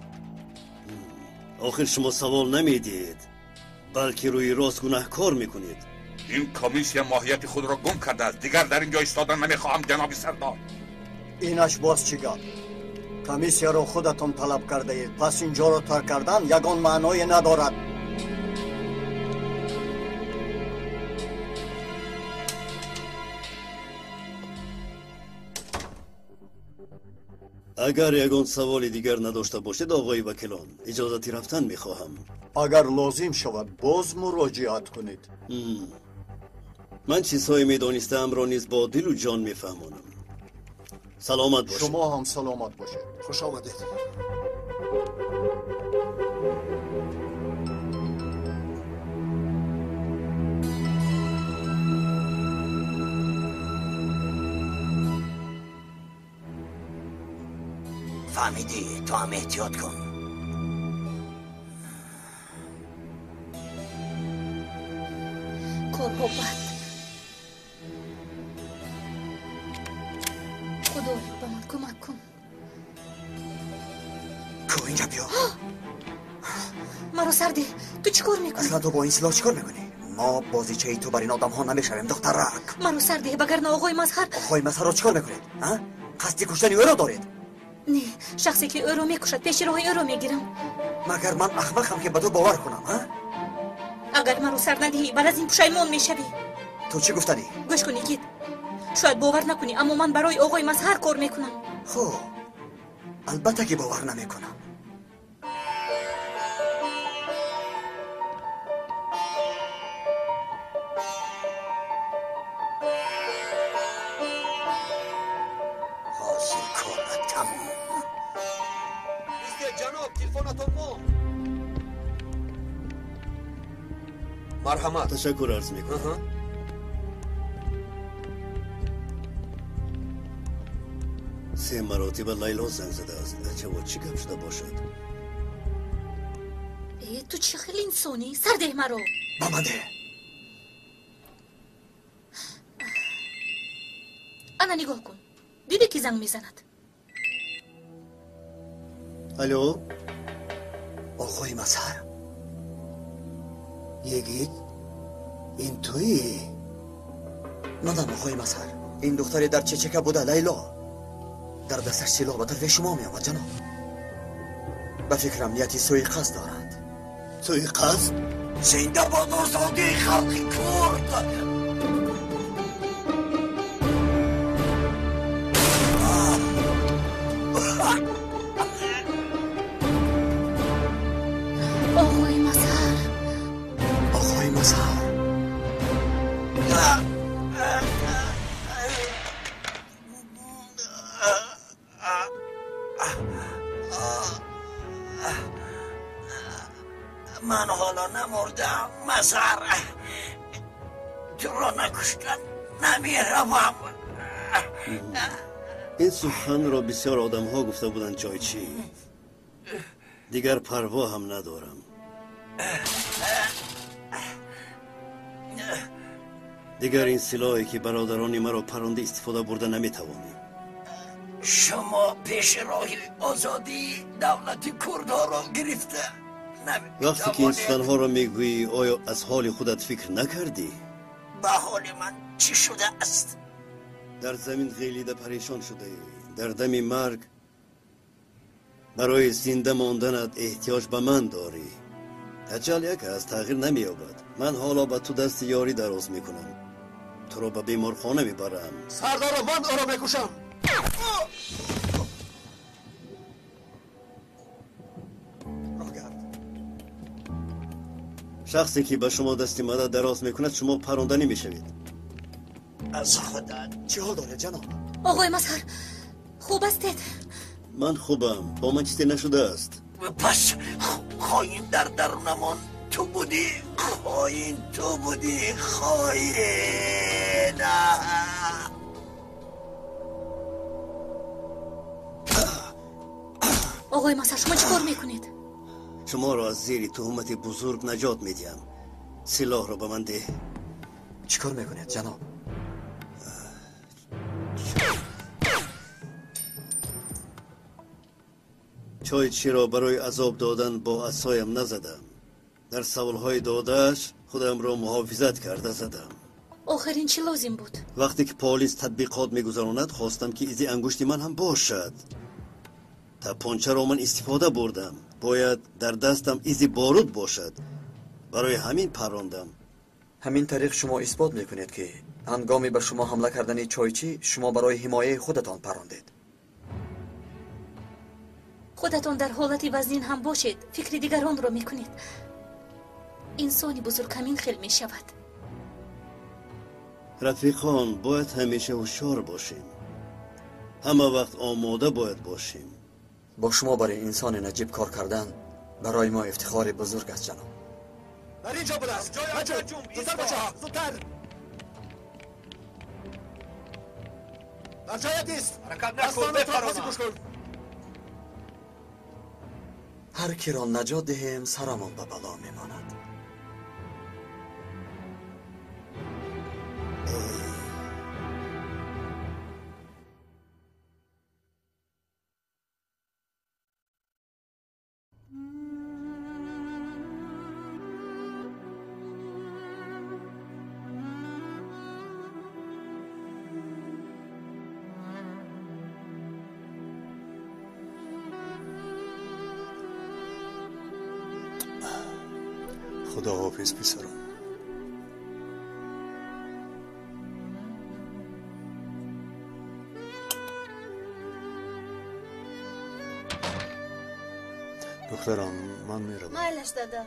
[SPEAKER 9] Охир шумо савол намедиҳед, балки рӯи рост гунаҳкор мекунед.
[SPEAKER 5] Ин комиссия моҳияти худро гум кардааст. Дигар дар ин ҷо истодан намехоҳам, ҷаноби сардор.
[SPEAKER 19] Инаш боз чӣ гап? Комиссияро худатон талаб кардаед, пас ин ҷоро тарк кардан ягон маъное надорад.
[SPEAKER 9] Агар ягон саволи дигар надошта бошед, оғои вакилон, иҷозати рафтан мехоҳам.
[SPEAKER 19] Агар лозим шавад, боз муроҷиат кунед.
[SPEAKER 9] Ман чизҳое медонистаамро низ бо дилу ҷон мефаҳмонам. Саломат бошед.
[SPEAKER 19] Шумо ҳам саломат бошед.
[SPEAKER 12] Хуш омадед.
[SPEAKER 1] Фаҳмидӣ, ту ҳам эҳтиёт кун.
[SPEAKER 6] Корҳо бад. Худоё, ба ман кӯмак кун.
[SPEAKER 14] Ку, инҷа биё.
[SPEAKER 6] Маро сарде, ту чӣ кор мекунӣ?
[SPEAKER 14] Аслан ту бо ин силоҳ чӣ кор мекунӣ? Мо бозичаи ту бар ин одамҳо намешавем, духтарак.
[SPEAKER 6] Маро сарде, вагарна оғои Мазҳар.
[SPEAKER 14] Оғои Мазҳарро чӣ кор мекунед? Қасди куштани ӯро доред?
[SPEAKER 6] Не, шахсе ки ӯро мекушад, пеши роҳи ӯро мегирам.
[SPEAKER 14] Магар ман ахмақам ки ба ту бовар кунам, а?
[SPEAKER 6] Агар маро сар надиҳӣ, баъд аз ин пушаймон мешавӣ.
[SPEAKER 14] Ту чӣ гуфтанӣ?
[SPEAKER 6] Гӯш кун, Йигит. Шояд бовар накунӣ, аммо ман барои оғои Мазҳар кор мекунам.
[SPEAKER 14] Хуб, албатта ки бовар намекунам.
[SPEAKER 1] Ҳозир корат тамом.
[SPEAKER 10] Ҷаноб, телефонатон монд. Марҳамат.
[SPEAKER 9] Ташаккур арз мекунам. Се маротиба Лайло занг задааст. Аҷабо, чӣ гап шуда бошад?
[SPEAKER 6] Э, ту чӣ хел инсонӣ? Сардеҳ маро.
[SPEAKER 14] Ба ман деҳ.
[SPEAKER 6] Ана нигоҳ кун. Дидӣ ки занг мезанад?
[SPEAKER 9] Алло?
[SPEAKER 14] Оғои Мазҳар. Йигит, ин туӣ? Манам, оғои Мазҳар. Ин духтаре дар чечека буда, Лайло. Дар дасташ силоҳ ба тарафи шумо меомад, ҷаноб. Ба фикрам нияти суиқасд дорад.
[SPEAKER 9] Суиқасд?
[SPEAKER 1] Зинда бод озодии халқи курд!
[SPEAKER 6] Оғои Мазҳар.
[SPEAKER 14] Оғои Мазҳар.
[SPEAKER 1] Ман ҳоло намурдам, Мазҳар. Туро накуштан Намеравам.
[SPEAKER 9] Ин суханро бисёр одамҳо гуфта буданд, чойчӣ. Дигар парво ҳам надорам. Дигар ин силоҳе ки бародарони маро паронда истифода бурда наметавонӣ.
[SPEAKER 1] Шумо пеши роҳи озодии давлати курдҳоро гирифта
[SPEAKER 9] вақте ки ин суханҳоро мегӯӣ, оё аз ҳоли худат фикр накардӣ?
[SPEAKER 1] Ба ҳоли ман чӣ шудааст?
[SPEAKER 9] Дар замин ғелида парешон шудаӣ. Дар дами марг барои зинда монданат эҳтиёҷ ба ман дорӣ. Аҷал як аст, тағйир намеёбад. Ман ҳоло ба ту дасти ёрӣ дароз мекунам. Туро ба беморхона мебарам.
[SPEAKER 4] Сардоро, ман ӯро мекушам.
[SPEAKER 9] Шахсе ки ба шумо дасти мадад дароз мекунад, шумо паронданӣ мешавед.
[SPEAKER 1] Аз худат
[SPEAKER 14] чӣ ҳол доред, ҷаноб?
[SPEAKER 6] Оғои Мазҳар, хуб ҳастед?
[SPEAKER 9] Ман хубам, бо ман чизе нашудааст.
[SPEAKER 1] Пас хоин дар дарунамон ту будӣ, хоин ту будӣ, хоин.
[SPEAKER 6] Оғои Мазҳар, шумо чӣ кор мекунед?
[SPEAKER 9] Шуморо аз зери туҳмати бузург наҷот медиҳам. Силоҳро ба ман деҳ.
[SPEAKER 14] Чӣ кор мекунед, ҷаноб?
[SPEAKER 9] Чойчиро барои азоб додан бо асоям назадам. Дар саволҳои додааш худамро муҳофизат карда задам.
[SPEAKER 6] Охир ин чӣ лозим буд?
[SPEAKER 9] Вақте ки полис татбиқот мегузаронад, хостам ки изи ангушти ман ҳам бошад. Тапончаро ман истифода бурдам. Бояд дар дастам изи боруд бошад. Барои ҳамин парондам.
[SPEAKER 14] Ҳамин тариқ шумо исбот мекунед, ки ҳангоми ба шумо ҳамла кардани чойчӣ шумо барои ҳимояи худатон парондед.
[SPEAKER 6] Худатон дар ҳолати вазнин ҳам бошед, фикри дигаронро мекунед. Инсони бузург ҳамин хел мешавад.
[SPEAKER 9] Рафиқон, бояд ҳамеша ҳушёр бошем. Ҳама вақт омода бояд бошем.
[SPEAKER 14] Бо шумо барои инсони наҷиб кор кардан барои мо ифтихори бузург аст, ҷаноб.
[SPEAKER 4] Дар ин ҷо будааст. Зудтар, бачаҳо, зудтар. Дар ҷоят ист.
[SPEAKER 15] Ҳаракат накун, бепарона.
[SPEAKER 14] Ҳар киро наҷот диҳем, сарамон ба бало мемонад.
[SPEAKER 8] Худоҳофиз, писарам. Духтарам, ман меравам.
[SPEAKER 7] Майлаш, дада.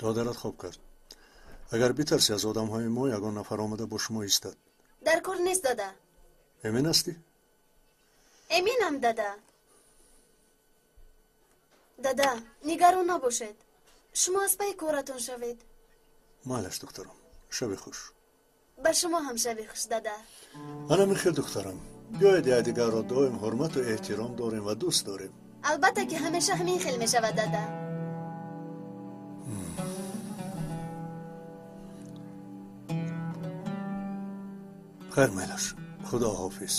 [SPEAKER 8] Додарат хоб кард. Агар битарсӣ, аз одамҳои мо ягон нафар омада бо шумо истад.
[SPEAKER 7] Дар кор нест, дада.
[SPEAKER 8] Эмин ҳастӣ?
[SPEAKER 7] Эминам, дада. Дада, нигарон набошед. Шумо аз пайи коратон шавед.
[SPEAKER 8] Майлаш, духтарам, шаби хуш.
[SPEAKER 7] Ба шумо ҳам шаби хуш, дада.
[SPEAKER 8] Ана михел, духтарам, биёед якдигарро доим ҳурмату эҳтиром дорем ва дӯст дорем.
[SPEAKER 7] Албатта ки ҳамеша ҳамин хел мешавад, дада.
[SPEAKER 8] Хайр, майлаш, худоҳофиз.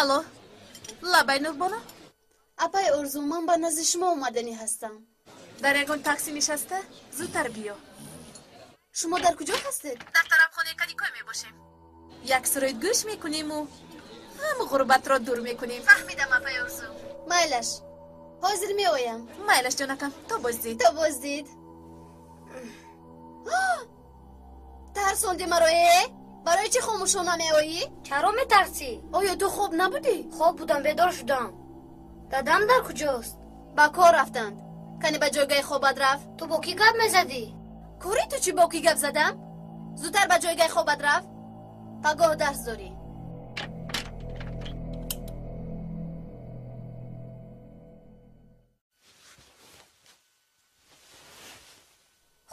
[SPEAKER 17] Алло, лабай, Нурбоно.
[SPEAKER 7] Апай Орзу, ман ба назди шумо омаданӣ ҳастам.
[SPEAKER 17] Дар ягон такси нишаста, зудтар биё.
[SPEAKER 7] Шумо дар куҷо ҳастед?
[SPEAKER 17] Дар тарабхонаи Кадикой мебошем. Як суруд гӯш мекуниму ҳам ғурбатро дур мекунем.
[SPEAKER 7] Фаҳмидам, апай Орзу. Майлаш, Ҳозир меоям.
[SPEAKER 17] Майлаш, ҷонакам, то боздид.
[SPEAKER 7] То боздид. Тарсонди маро, э? Барои чӣ хомӯшона меоӣ?
[SPEAKER 16] Чаро метарсӣ?
[SPEAKER 7] Оё ту хоб набудӣ?
[SPEAKER 16] Хоб будам, бедор шудам. Дадам дар куҷост?
[SPEAKER 7] Ба кор рафтанд. Кани ба ҷойгаи хобат рафт?
[SPEAKER 16] Ту бо кӣ гап мезадӣ?
[SPEAKER 7] Кори ту чӣ бо кӣ гап задам? Зудтар ба ҷойгаи хобат рафт. Пагоҳ дарс дорӣ.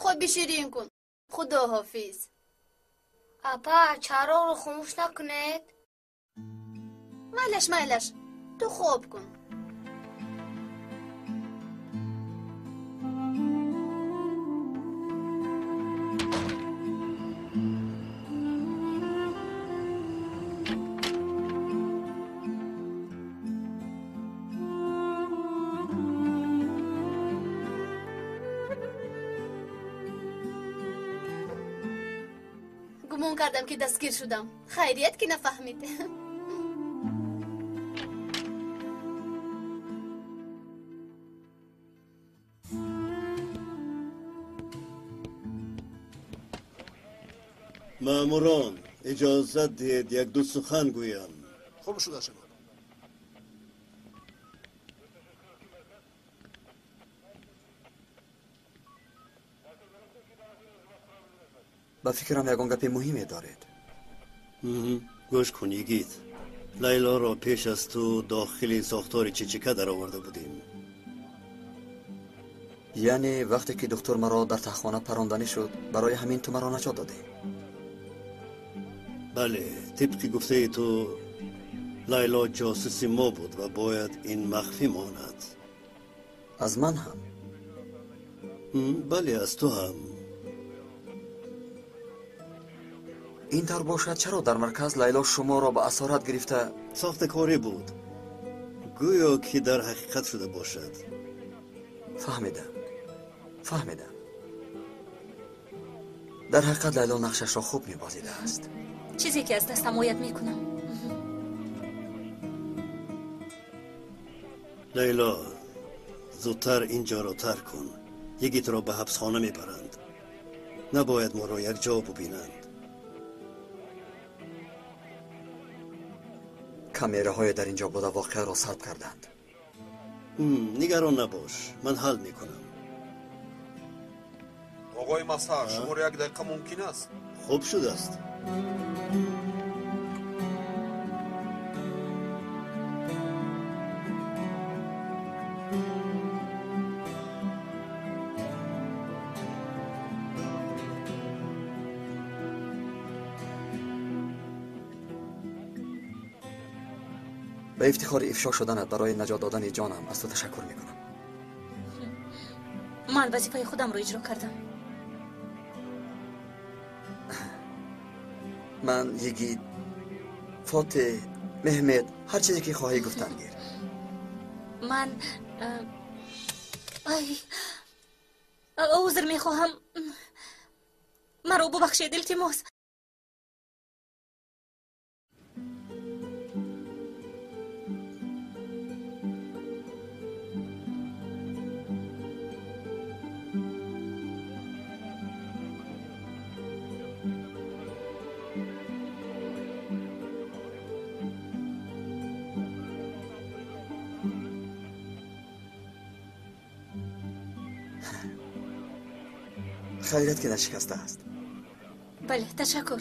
[SPEAKER 7] Хоби ширин кун. Худо ҳофиз.
[SPEAKER 16] Апа, чароғро хомӯш накунед.
[SPEAKER 7] Майлаш, майлаш, ту хоб кун. Гумон кардам, ки дастгир шудам. Хайрият, ки нафаҳмид.
[SPEAKER 9] Маъмурон, иҷозат диҳед як-ду сухан гӯям.
[SPEAKER 4] Хуб шуда шумо.
[SPEAKER 14] Ба фикрам, ягон гапи муҳиме доред.
[SPEAKER 9] Гӯш кун, йигит. Лайлоро пеш аз ту дохили сохтори ЧЧК дароварда будем.
[SPEAKER 14] Яъне вақте ки духтур маро дар таҳхона паронданӣ шуд, барои ҳамин ту маро наҷот додӣ?
[SPEAKER 9] Бале, тибқи гуфтаи ту, Лайло ҷосуси мо буд ва бояд ин махфӣ монад.
[SPEAKER 14] Аз ман ҳам?
[SPEAKER 9] Бале, аз ту ҳам.
[SPEAKER 14] Ин тавр бошад, чаро дар марказ Лайло шуморо ба асорат гирифта?
[SPEAKER 9] Сохтакорӣ буд, гӯё ки дар ҳақиқат шуда бошад.
[SPEAKER 14] Фаҳмидам, фаҳмидам. Дар ҳақиқат Лайло нақшашро хуб мебозидааст.
[SPEAKER 6] Чизе ки аз дастам ояд, мекунам.
[SPEAKER 9] Лайло, зудтар ин ҷоро тарк кун. Йигитро ба ҳабсхона мебаранд. Набояд моро якҷо бубинанд.
[SPEAKER 14] Камераҳое дар ин ҷо буда воқеаро сабт карданд.
[SPEAKER 9] Нигарон набош, ман ҳал мекунам.
[SPEAKER 10] Оғои Мазҳар, шуморо як дақиқа мумкин аст?
[SPEAKER 9] Хуб шудааст.
[SPEAKER 14] Ба ифтихори ифшо шуданат барои наҷот додани ҷонам аз ту ташаккур мекунам.
[SPEAKER 6] Ман вазифаи худамро иҷро кардам.
[SPEAKER 14] Ман йигит, Фотеҳ, Меҳмед, ҳар чизе ки хоҳӣ гуфтан гир.
[SPEAKER 6] Ман ай, узр мехоҳам, маро бубахшед, илтимос.
[SPEAKER 14] Хайрият, ки нашикастааст.
[SPEAKER 6] Бале, ташаккур.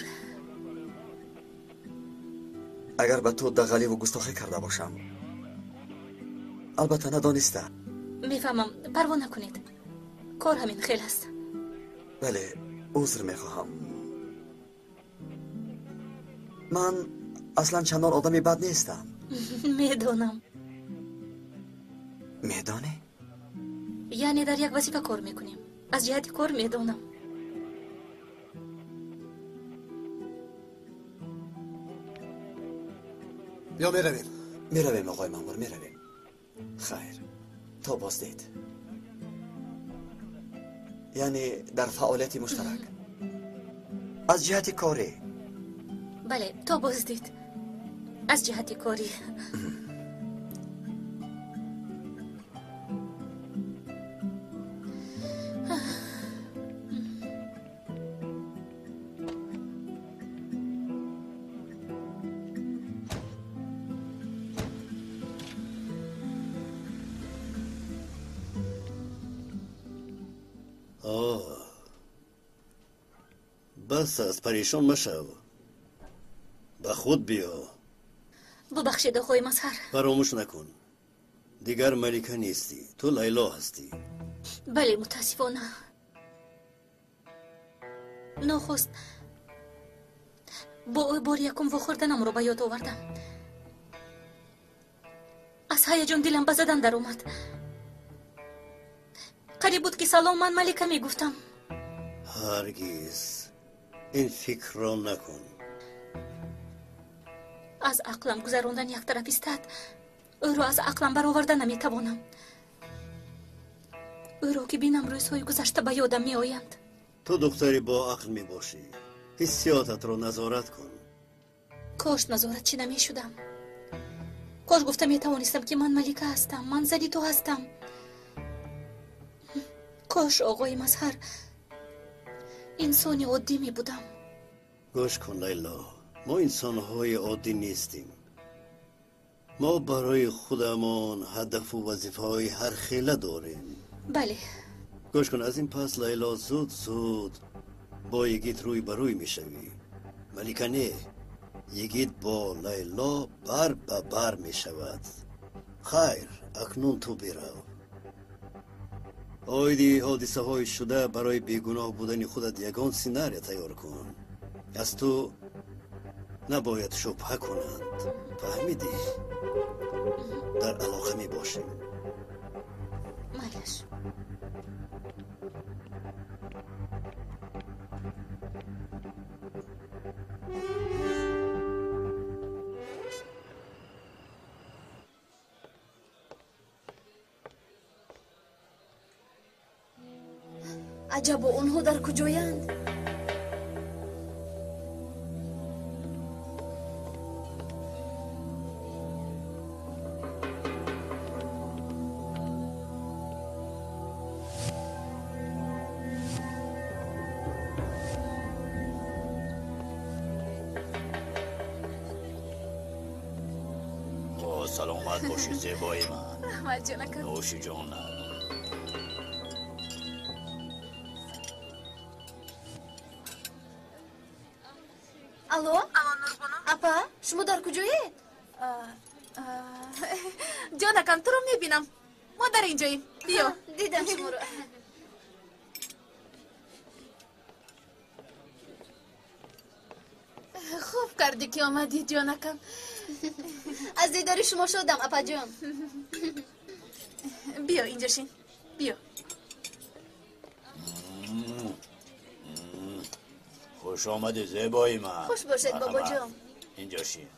[SPEAKER 14] Агар ба ту дағаливу густохӣ карда бошам, албатта надониста.
[SPEAKER 6] Мефаҳмам, парво накунед, кор ҳамин хел аст.
[SPEAKER 14] Бале, узр мехоҳам. Ман аслан чандон одами бад нестам.
[SPEAKER 6] Медонам.
[SPEAKER 14] Медонӣ?
[SPEAKER 6] Яъне дар як вазифа кор мекунем. Аз ҷиҳати кор медонам.
[SPEAKER 4] Ё меравем?
[SPEAKER 14] Меравем, оғои маъмур, меравем. Хайр, то боздид. Яъне дар фаъолияти муштарак аз ҷиҳати корӣ.
[SPEAKER 6] Бале, то боздид аз ҷиҳати корӣ.
[SPEAKER 9] Бас аст, парешон машав. Ба худ биё.
[SPEAKER 6] Бубахшед, оғои Мазҳар.
[SPEAKER 9] Фаромӯш накун, дигар малика нестӣ, ту Лайло ҳастӣ.
[SPEAKER 6] Бале, мутаассифона. Нохост бо ӯ бори якум вохӯрданамро ба ёд овардам. Аз ҳаяҷон дилам ба задан даромад. Қариб буд, ки салом, ман малика мегуфтам.
[SPEAKER 9] Ҳаргиз ин фикрро накун.
[SPEAKER 6] Аз ақлам гузарондан як тараф истад, ӯро аз ақлам бароварда наметавонам. Ӯро ки бинам, рӯзҳои гузашта ба ёдам меоянд.
[SPEAKER 9] Ту духтари боақл мебошӣ. Ҳиссиётатро назорат кун.
[SPEAKER 6] Кош назоратчӣ намешудам. Кош гуфта метавонистам, ки ман малика ҳастам, ман зани ту ҳастам. Кош, оғои Мазҳар, инсони оддӣ мебудам.
[SPEAKER 9] Гӯш кун, Лайло, мо инсонҳои оддӣ нестем. Мо барои худамон ҳадафу вазифаҳои ҳархела дорем.
[SPEAKER 6] Бале.
[SPEAKER 9] Гӯш кун, аз ин пас, Лайло, зуд зуд бо йигит рӯй ба рӯй мешавӣ. Малика не, йигит бо Лайло бар ба бар мешавад. Хайр, акнун ту бирав. Оиди ҳодисаҳои шуда барои бегуноҳ будани худат ягон сценария тайёр кун. Аз ту набояд шубҳа кунанд. Фаҳмидӣ? Дар алоқа мебошем.
[SPEAKER 6] Майлаш.
[SPEAKER 7] Аҷабо, онҳо дар куҷоянд?
[SPEAKER 13] Саломат бошӣ, зебои ман.
[SPEAKER 17] Раҳмат, ҷонакам.
[SPEAKER 13] Нӯши ҷонат.
[SPEAKER 7] Алло?
[SPEAKER 17] Алло, Нурбону.
[SPEAKER 7] Апа, шумо дар куҷоед?
[SPEAKER 17] Ҷонакам, туро мебинам. Мо дар инҷоем. Биё.
[SPEAKER 7] Дидам шуморо.
[SPEAKER 17] Хуб кардӣ, ки омадӣ, ҷонакам.
[SPEAKER 7] Аз дидори шумо шодам, апаҷон.
[SPEAKER 17] Биё, инҷо шин. Биё.
[SPEAKER 13] Хуш омадӣ, зебои ман.
[SPEAKER 7] Хуш бошед, бобоҷон.
[SPEAKER 13] Инҷо шин.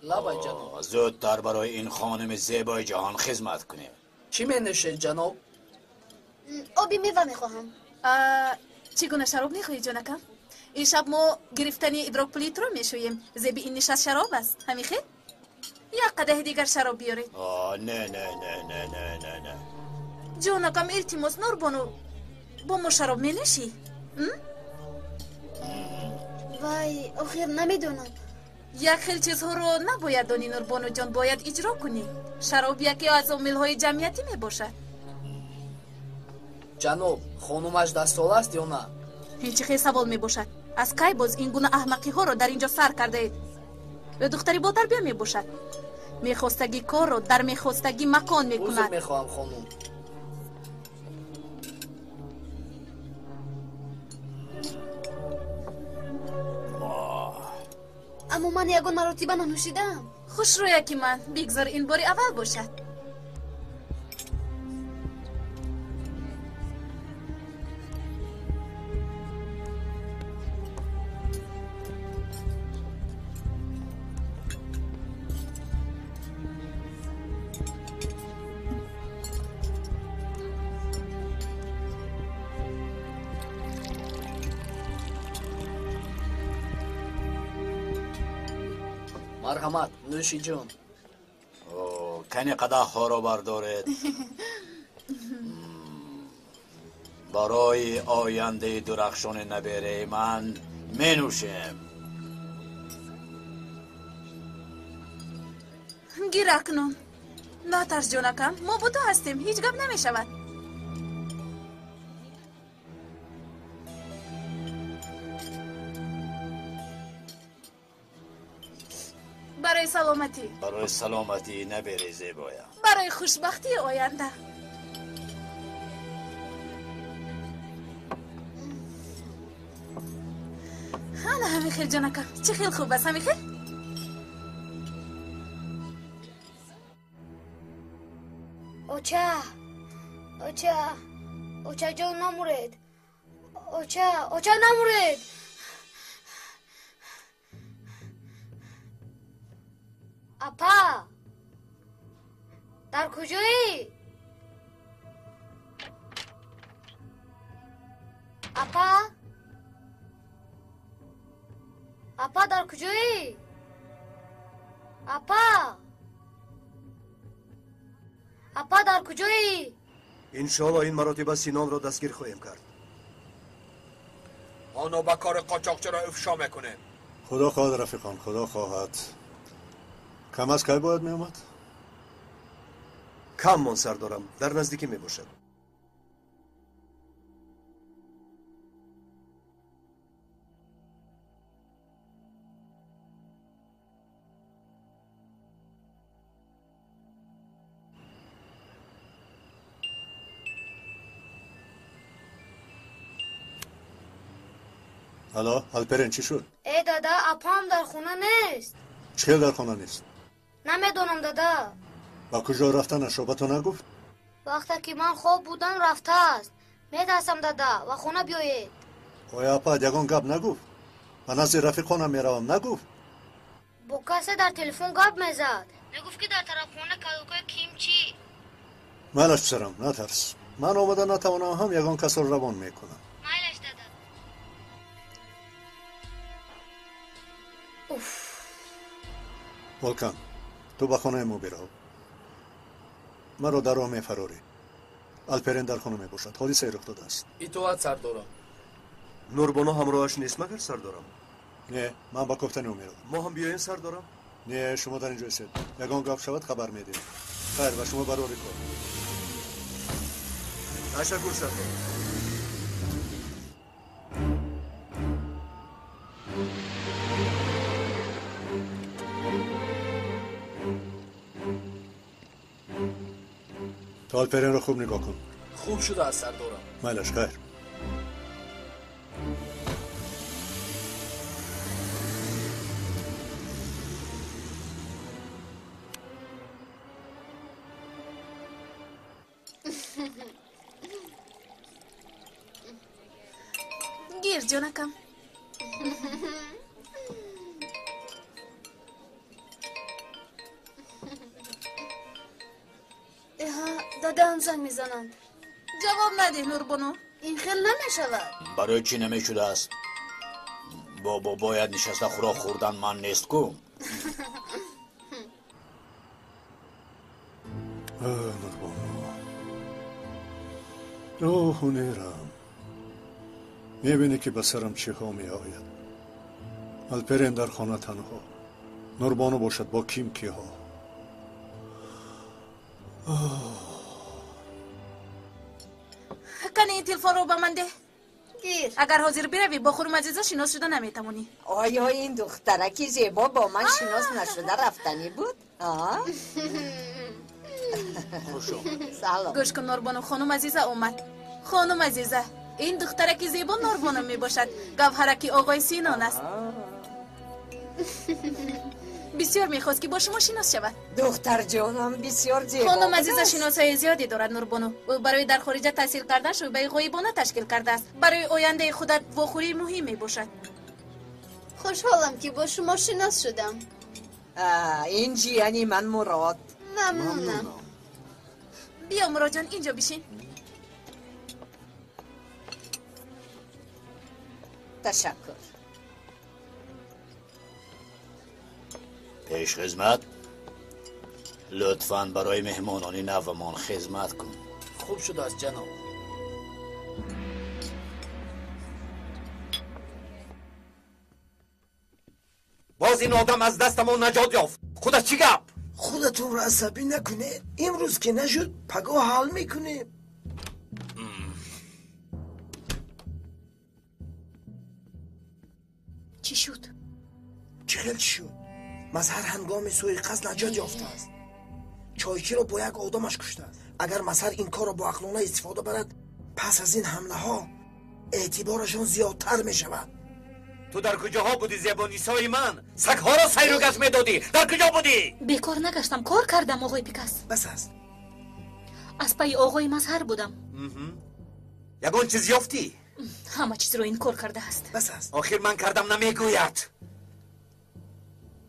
[SPEAKER 20] Лабай, ҷаноб.
[SPEAKER 13] Зудтар барои ин хоними зебои ҷаҳон хизмат кунем.
[SPEAKER 20] Чӣ менӯшед, ҷаноб?
[SPEAKER 7] Оби мева мехоҳам.
[SPEAKER 17] Чӣ гуна шароб мехоҳӣ, ҷонакам? Ин шаб мо гирифтани идрокпулитро мешӯем. Зеби ин нишаст шароб аст. Ҳамин хел? Як қадаҳи дигар шароб биёред.
[SPEAKER 13] Не, не, не, не, не, не, не.
[SPEAKER 17] Ҷонакам, илтимос, Нурбону, бо мо шароб менӯшӣ?
[SPEAKER 7] Вай, охир намедонам.
[SPEAKER 17] Як хел чизҳоро набояд донӣ, Нурбонуҷон, бояд иҷро кунӣ. Шароб яке аз омилҳои ҷамъиятӣ мебошад.
[SPEAKER 20] Ҷаноб, хонумаш дастсола аст ё на?
[SPEAKER 17] Ин чӣ хел савол мебошад? Аз кай боз ин гуна аҳмақиҳоро дар ин ҷо сар кардаед? Ё духтари ботарбия мебошад? Мехостагӣ корро дар мехостагӣ макон мекунад.
[SPEAKER 20] Узр мехоҳам, хонум.
[SPEAKER 7] Аммо ман ягон маротиба нанӯшидаам.
[SPEAKER 17] Хушрӯяки ман, бигзор ин бори аввал бошад.
[SPEAKER 20] Марҳамат, нӯши ҷон.
[SPEAKER 13] Кани қадаҳҳоро бардоред. Барои ояндаи дурахшони набераи ман менӯшем.
[SPEAKER 17] Гир акнун. Натарс ҷонакам, мо бо ту ҳастем, ҳеҷ гап намешавад. Барои саломатӣ.
[SPEAKER 13] Барои саломатӣ набери зебоям.
[SPEAKER 17] Барои хушбахтии оянда. Ана ҳамин хел ҷонакам, чӣ хел хуб аст, ҳамин хел?
[SPEAKER 16] Оча, оча, очаҷон намуред. Оча, оча намуред. Апа, дар куҷоӣ? Апа, апа дар куҷоӣ? Апа, апа дар куҷоӣ?
[SPEAKER 11] Иншоалло ин маротиба Синонро дастгир хоҳем кард.
[SPEAKER 10] Оно ба кори қочоқчиро ифшо мекунем.
[SPEAKER 8] Худо хоҳад рафиқон, худо хоҳад. Кам аз кай бояд меомад?
[SPEAKER 11] Кам мон сардорам, дар наздикӣ мебошад.
[SPEAKER 8] Алло, Алперен, чӣ шуд?
[SPEAKER 16] Э дада, апам дар хона нест.
[SPEAKER 8] Чӣ хел дар хона нест?
[SPEAKER 16] Намедонам дада.
[SPEAKER 8] Ба куҷо рафтанашро ба ту нагуфт?
[SPEAKER 16] Вақте ки ман хоб будам рафтааст. Метарсам дада, ба хона биёед.
[SPEAKER 8] Оё апаат ягон гап нагуфт? Ба назди рафиқонам меравам нагуфт?
[SPEAKER 16] Бо касе дар телефон гап мезад. Мегуфт ки дар тарафхона калукои кимчи.
[SPEAKER 8] Майлаш писарам, натарс. Ман омада натавонам ҳам ягон касро равон мекунам.
[SPEAKER 16] Майлаш дада. Уф.
[SPEAKER 8] Волкан, ту ба хонаи мо бирав. Маро дар роҳ мефарорӣ. Алперен дар хона мебошад. Ҳодисае рух додааст.
[SPEAKER 20] Итоат сардорам.
[SPEAKER 11] Нурбоно ҳамроҳаш нест магар сардорам?
[SPEAKER 8] Не, ман ба кофтани ӯ меравам.
[SPEAKER 11] Мо ҳам биёем сардорам?
[SPEAKER 8] Не, шумо дар инҷо истед. Ягон гап шавад хабар медиҳем. Хайр, ба шумо барори кор.
[SPEAKER 11] Ташаккур сардорам.
[SPEAKER 8] تو آلپرین رو خوب نگاه کن.
[SPEAKER 20] خوب شده از سردارم.
[SPEAKER 8] مایلش خیر.
[SPEAKER 17] Гир ҷонакам.
[SPEAKER 7] Дадаам занг мезананд.
[SPEAKER 17] Ҷавоб надеҳ Нурбону.
[SPEAKER 7] Ин хел намешавад.
[SPEAKER 13] Барои чӣ намешудааст? Бобо бояд нишаста хӯрок хӯрдан ман нест ку.
[SPEAKER 8] Нурбону, о ҳунерам, мебинӣ ки ба сарам чиҳо меояд. Алперен дар хона танҳо, Нурбону бошад бо ким киҳо.
[SPEAKER 17] Кани ин телефонро ба ман деҳ.
[SPEAKER 21] Гир.
[SPEAKER 17] Агар ҳозир биравӣ бо хурум азиза шинос шуда наметавонӣ.
[SPEAKER 21] Оё ин духтараки зебо бо ман шинос нашуда рафтанӣ буд? Салом.
[SPEAKER 17] Гӯш кун Нурбону, хонум Азиза омад. Хонум Азиза, ин духтараки зебо Нурбону мебошад. Гавҳараки оғои Синон аст. Бисёр мехост ки бо шумо шинос шавад.
[SPEAKER 21] Духтарҷонам бисёр зебо.
[SPEAKER 17] Хонум Азиза шиносҳои зиёде дорад Нурбону. Ӯ барои дар хориҷа таҳсил кардан шӯъбаи ғоибона ташкил кардааст. Барои ояндаи худат вохӯрии муҳим мебошад.
[SPEAKER 7] Хушҳолам ки бо шумо шинос шудам.
[SPEAKER 21] Ин ҷияни ман Мурод.
[SPEAKER 7] Мамнунам.
[SPEAKER 17] Биё Муродҷон, инҷо бишин.
[SPEAKER 21] Ташаккур.
[SPEAKER 13] Пешхизмат, лутфан барои меҳмонони навамон хизмат кун.
[SPEAKER 20] Хуб шудааст ҷаноб.
[SPEAKER 15] Боз ин одам аз дастамон наҷот ёфт. Худо чӣ гап?
[SPEAKER 12] Худатонро асабӣ накунед. Имрӯз ки нашуд, пагоҳ ҳал мекунем.
[SPEAKER 6] Чӣ шуд?
[SPEAKER 12] Чӣ хел чӣ шуд? Мазҳар ҳангоми суиқасд наҷот ёфтааст. Чойчиро бо як одамаш куштааст. Агар Мазҳар ин корро бо ақлона истифода барад, пас аз ин ҳамлаҳо эътиборашон зиёдтар мешавад.
[SPEAKER 15] Ту дар куҷоҳо будӣ, зебонисои ман? Сагҳоро сайру гашт медодӣ. Дар куҷо будӣ?
[SPEAKER 6] Бекор нагаштам, кор кардам, оғои Пикас.
[SPEAKER 12] Бас аст.
[SPEAKER 6] Аз пайи оғои Мазҳар будам.
[SPEAKER 15] Ягон чиз ёфтӣ?
[SPEAKER 6] Ҳама чизро инкор кардааст.
[SPEAKER 12] Бас аст.
[SPEAKER 15] Охир ман кардам намегӯяд.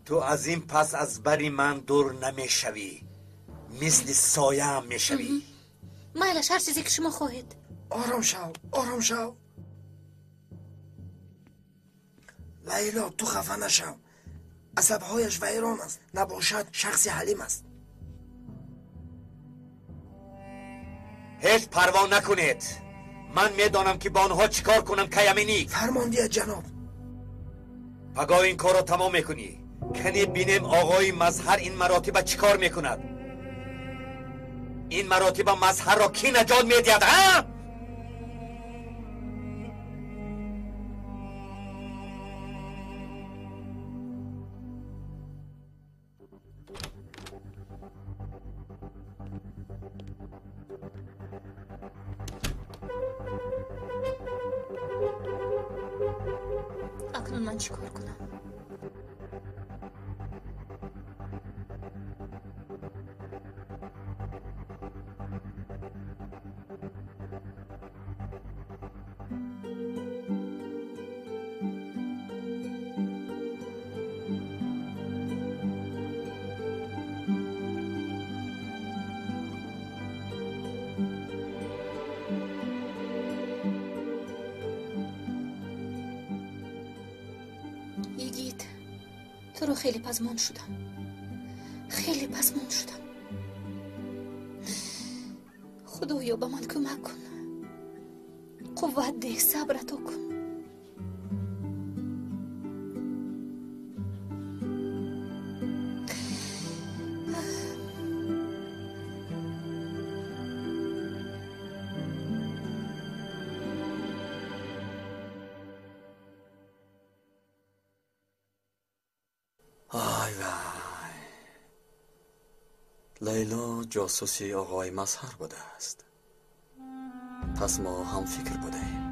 [SPEAKER 15] Ту аз ин пас аз бари ман дур намешавӣ. Мисли сояам мешавӣ.
[SPEAKER 6] Майлаш, ҳар чизе ки шумо хоҳед.
[SPEAKER 12] Ором шав, ором шав. Лайло, ту хафа нашав. Асабҳояш вайрон аст. Набошад, шахси ҳалим аст.
[SPEAKER 15] Ҳеҷ парво накунед. Ман медонам ки бо онҳо чӣ кор кунам, Каяминик.
[SPEAKER 12] Фармон диҳад, ҷаноб.
[SPEAKER 15] Пагоҳ ин корро тамом мекунӣ. Кане бинем оғои Мазҳар ин маротиба чӣ кор мекунад. Ин маротиба Мазҳарро кӣ наҷот медиҳад, а?
[SPEAKER 6] Акнун ман чӣ кор кунам? Йигит, туро хеле пазмон шудам. Хеле пазмон шудам. Худоё, ба ман кӯмак кун. Қувват деҳ, сабр ато кун.
[SPEAKER 14] Ай вай, Лайло ҷосуси оғои Мазҳар будааст. Пас мо ҳамфикр будаем.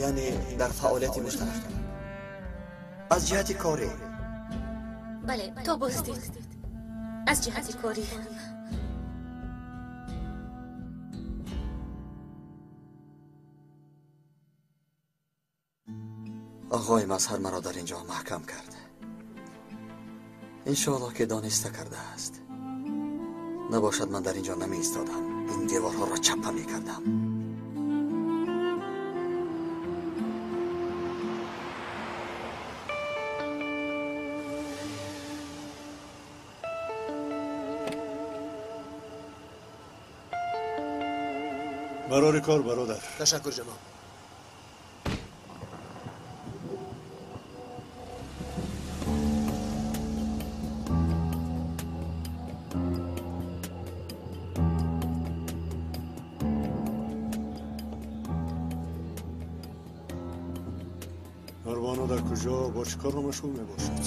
[SPEAKER 14] Яъне дар фаъолияти муштарак аз ҷиҳати корӣ.
[SPEAKER 6] Бале, то боздид аз ҷиҳати корӣ.
[SPEAKER 14] Оғои Мазҳар маро дар ин ҷо маҳкам кард. Иншоаллоҳ ки дониста кардааст. Набошад ман дар ин ҷо намеистодам, ин деворҳоро чаппа мекардам.
[SPEAKER 8] Барори кор, бародар.
[SPEAKER 4] Ташаккур, ҷаноб.
[SPEAKER 8] Нурбону дар куҷо бо чӣ корро машғул мебошад?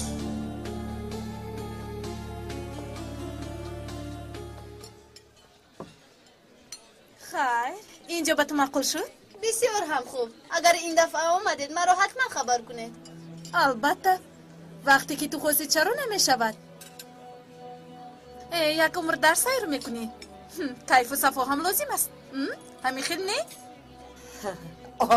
[SPEAKER 17] Хайр, инҷо ба ту маъқул шуд?
[SPEAKER 7] Бисёр ҳам хуб. Агар ин дафъа омадед, маро ҳатман хабар кунед.
[SPEAKER 17] Албатта. Вақте ки ту хостӣ, чаро намешавад? Як умр дар сайр мекунӣ. Кайфу сафо ҳам лозим аст. Ҳамин хел не?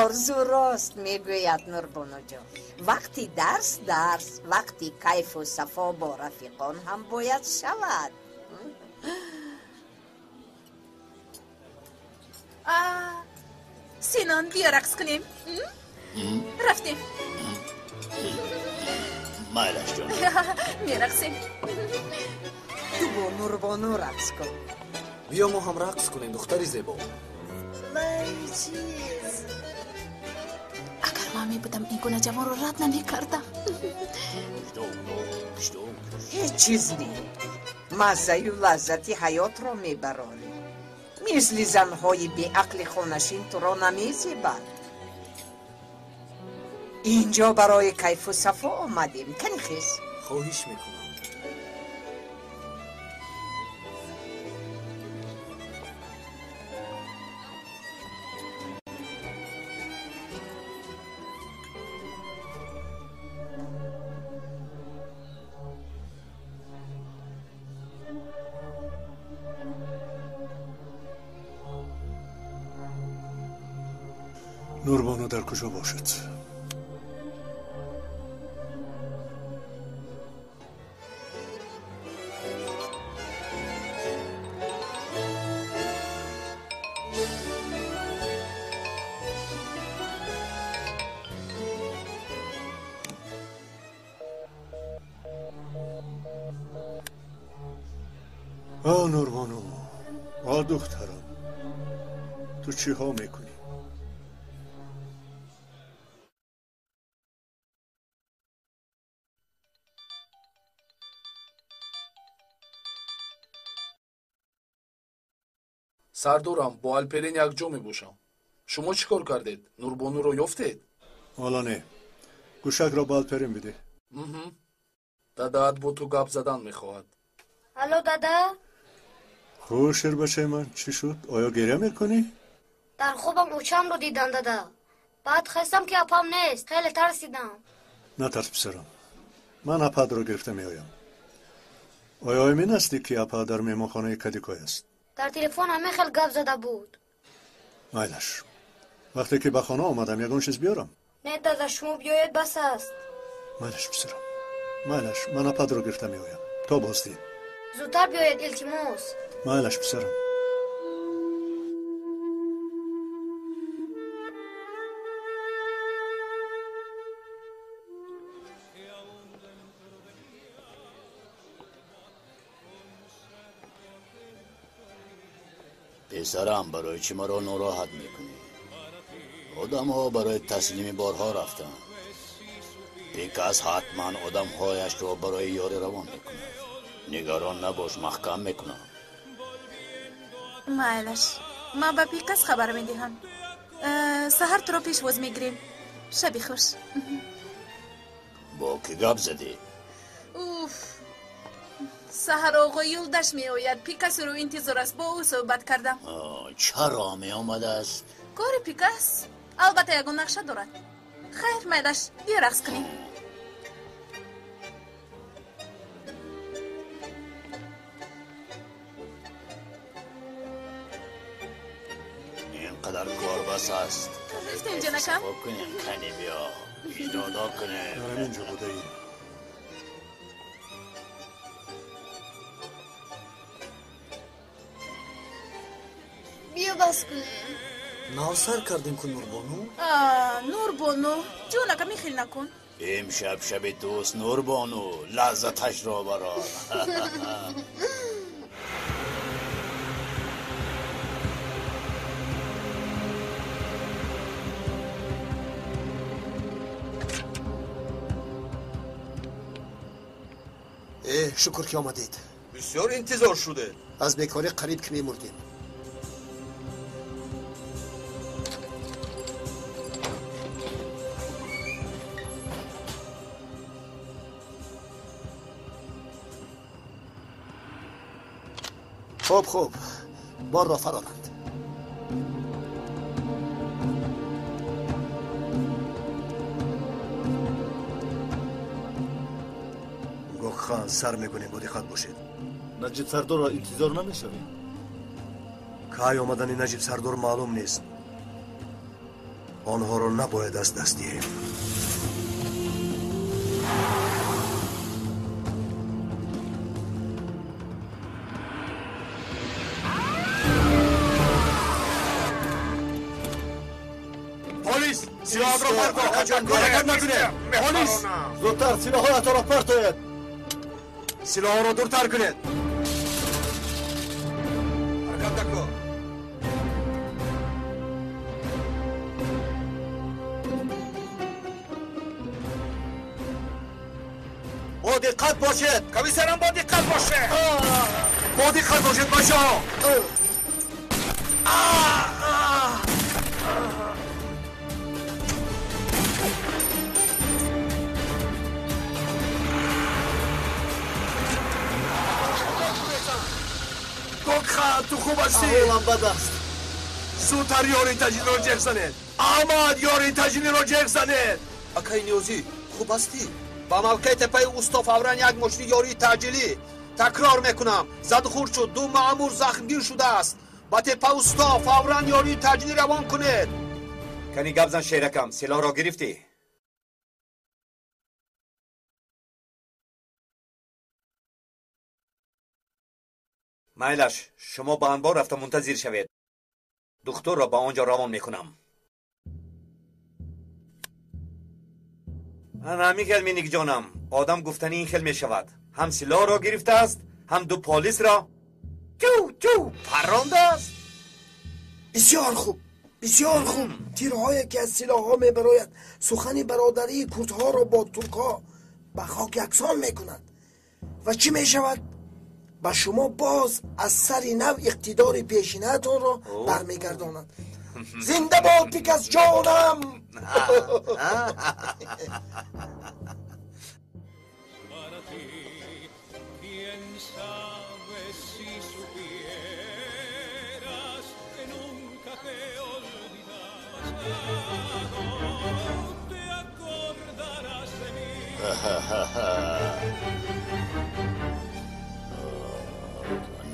[SPEAKER 21] Орзу рост мегӯяд, Нурбонуҷон. Вақти дарс дарс, вақти кайфу сафо бо рафиқон ҳам бояд шавад.
[SPEAKER 17] Синон, биё рақс кунем. Рафтем.
[SPEAKER 1] Майлаш ҷон.
[SPEAKER 17] Мерақсем.
[SPEAKER 21] Ту бо Нурбону рақс кун.
[SPEAKER 2] Биё мо ҳам рақс кунем, духтари зебо.
[SPEAKER 7] Вай, чиз.
[SPEAKER 17] Агар ман мебудам, ин гуна ҷавонро рад намекардам.
[SPEAKER 21] Ҳеҷ чиз не. Маззаю лаззати ҳаётро мебарорӣ. Мисли занҳои беақли хонашин туро намезебад. Инҷо барои кайфу сафо омадем. Кани хез.
[SPEAKER 2] Хоҳиш мекунам.
[SPEAKER 3] Нурбону дар куҷо бошад? О, Нурбону, о, духтарам, ту чиҳо мекунӣ?
[SPEAKER 20] Сардорам, бо Алперен якҷо мебошам. Шумо чӣ кор кардед? Нурбонуро ёфтед?
[SPEAKER 3] Ҳоло не. Гӯшакро ба Алперен бидеҳ.
[SPEAKER 20] Дадаат бо ту гап задан мехоҳад.
[SPEAKER 16] Алло, дада?
[SPEAKER 3] Хуш, шербачаи ман, чӣ шуд? Оё гиря мекунӣ?
[SPEAKER 16] Дар хобам очамро дидам, дада. Баъд хестам, ки апам нест. Хеле тарсидам.
[SPEAKER 3] Натарс, писарам. Ман апаатро гирифта меоям. Оё эмин ҳастӣ, ки апа дар меҳмонхонаи Кадикой аст?
[SPEAKER 16] Дар телефон ҳамин хел гап зада буд.
[SPEAKER 3] Майлаш. Вақте ки ба хона омадам, ягон чиз биёрам?
[SPEAKER 16] Не, дада, шумо биёед, бас аст.
[SPEAKER 3] Майлаш, писарам. Майлаш, ман апаатро гирифта меоям. То боздид.
[SPEAKER 16] Зудтар биёед, илтимос.
[SPEAKER 3] Майлаш, писарам.
[SPEAKER 1] Писарам, барои чӣ маро нороҳат мекунӣ? Одамҳо барои таслими борҳо рафтанд. Пикас ҳатман одамҳояшро барои ёрӣ равон мекунад. Нигарон набош, маҳкам мекунам.
[SPEAKER 17] Майлаш, ман ба Пикас хабар медиҳам. Саҳар туро пешвоз мегирем. Шаби хуш.
[SPEAKER 1] Бо кӣ гап задӣ?
[SPEAKER 17] Уф, саҳар оғои Юлдаш меояд. Пикас ӯро интизор аст. Бо ӯ суҳбат кардам.
[SPEAKER 1] Чаро меомадааст?
[SPEAKER 17] Кори Пикас албатта ягон нақша дорад. Хайр, майлаш, биё рақс кунем.
[SPEAKER 1] Инқадар кор бас аст.
[SPEAKER 17] Рафтем, ҷонакам.
[SPEAKER 1] Сафо кунем, кани биё. Иҷодо кунем.
[SPEAKER 3] Дар ҳамин ҷо будаӣ.
[SPEAKER 7] Биё бас кунем.
[SPEAKER 2] Нав сар кардем ку, Нурбону?
[SPEAKER 17] Нурбону, ҷонакам, ин хел накун.
[SPEAKER 1] Имшаб шаби туст, Нурбону, лаззаташро барор.
[SPEAKER 4] Шукр, ки омадед.
[SPEAKER 10] Бисёр интизор шудед.
[SPEAKER 4] Аз бекорӣ қариб ки мемурдем. Хуб, хуб, борро фаронанд.
[SPEAKER 18] Гокхан, сар мекунем, бо диққат бошед.
[SPEAKER 8] Наҷиб Сардорро интизор намешавем.
[SPEAKER 18] Кай омадани Наҷиб Сардор маълум нест. Онҳоро набояд аз даст диҳем.
[SPEAKER 10] Полис, силоҳро парто! Ҳаракат накунед! Полис!
[SPEAKER 8] Зудтар силоҳҳоятонро партоед!
[SPEAKER 10] Силоҳҳоро дуртар кунед! Ҳаракат накун!
[SPEAKER 19] Бо диққат бошед!
[SPEAKER 5] Комиссарам, бо диққат бошед!
[SPEAKER 10] Бо диққат бошед, бачаҳо! Гокхан, ту хуб ҳастӣ?
[SPEAKER 8] Аҳволам бад аст.
[SPEAKER 10] Зудтар ёрии таҷилиро ҷеғ занед! Аҳмад, ёрии таҷилиро ҷеғ занед!
[SPEAKER 22] Акаи Ниёзӣ, хуб ҳастӣ? Ба мавқеи теппаи усто фавран як мошини ёрии таъҷилӣ. Такрор мекунам, задухӯрд шуд, ду маъмур захмгир шудааст. Ба теппа усто фавран ёрии таъҷилӣ равон кунед.
[SPEAKER 15] Кани гап зан, шеракам, силоҳро гирифтӣ? Майлаш, шумо ба анбор рафта мунтазир шавед. Духтурро ба он ҷо равон мекунам. Ана ҳамин хел, Миникҷонам, одам гуфтани ин хел мешавад. Ҳам силоҳро гирифтааст, ҳам ду полисро тю тю паррондааст.
[SPEAKER 12] Бисёр хуб, бисёр хуб. Тирҳое ки аз силоҳҳо мебарояд, сухани бародарии курдҳоро бо туркҳо ба хок яксон мекунад. Ва чӣ мешавад? Ба шумо боз аз сари нав иқтидори пешинаатонро бармегардонад. Зинда бод Пикас ҷонам!